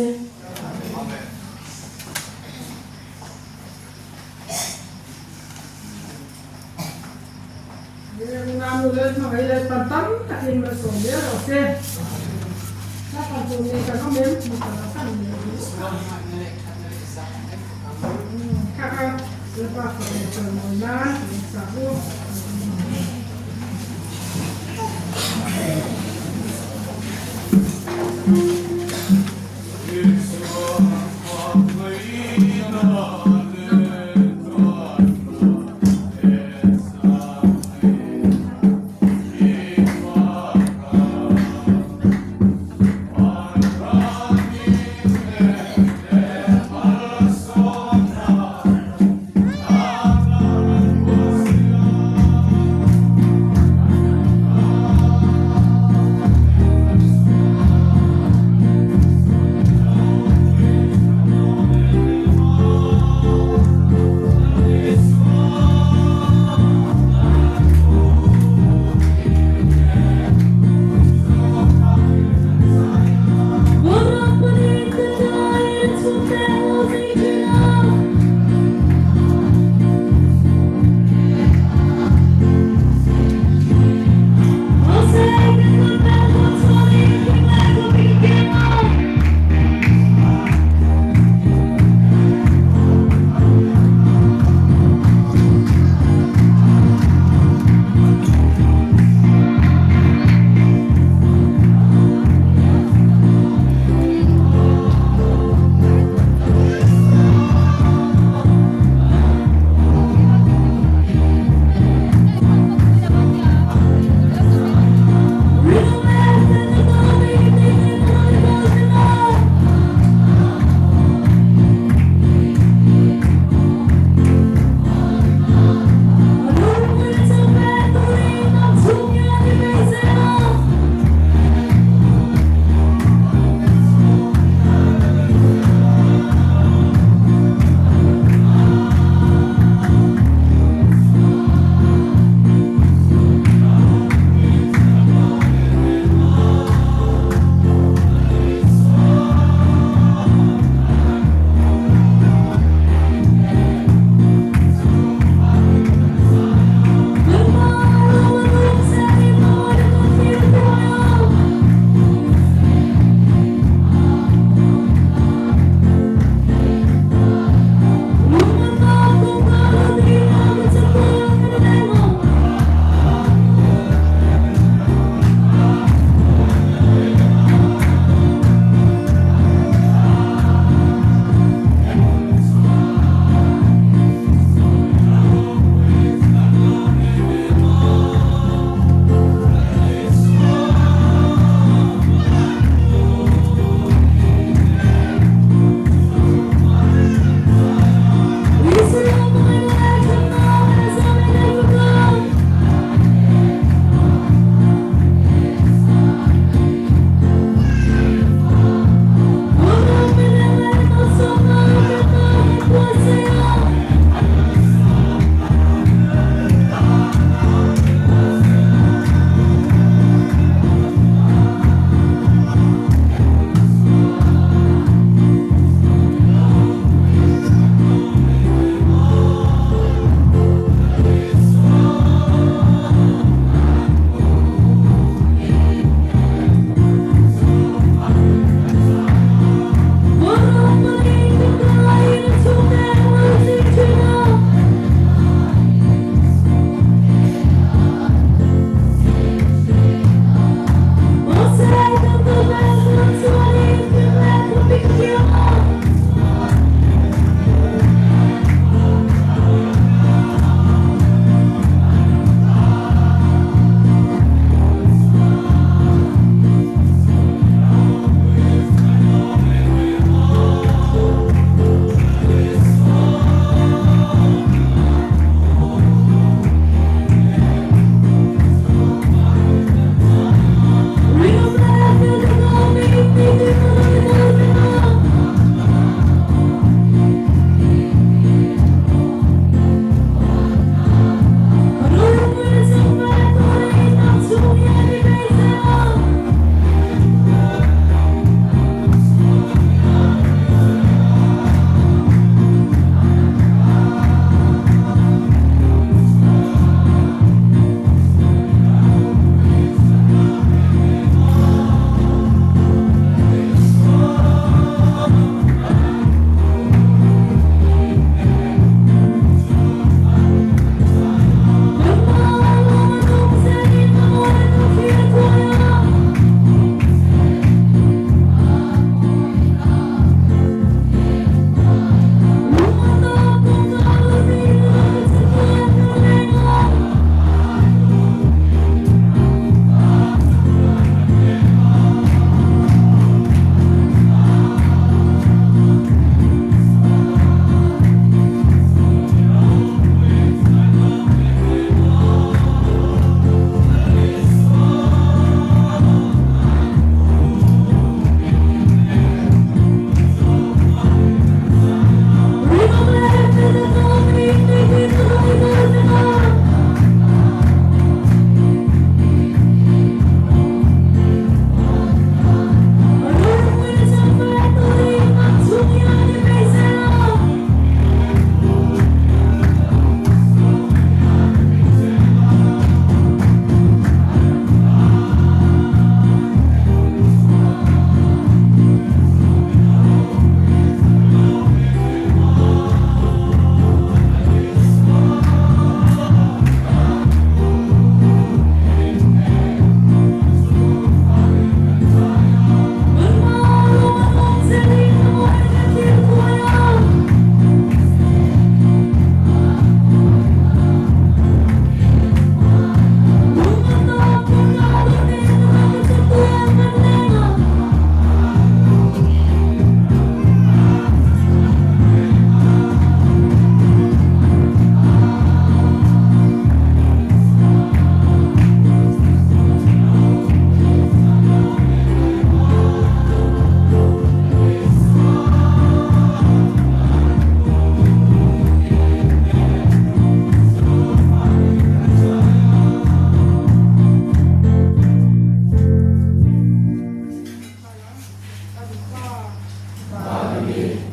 Amen.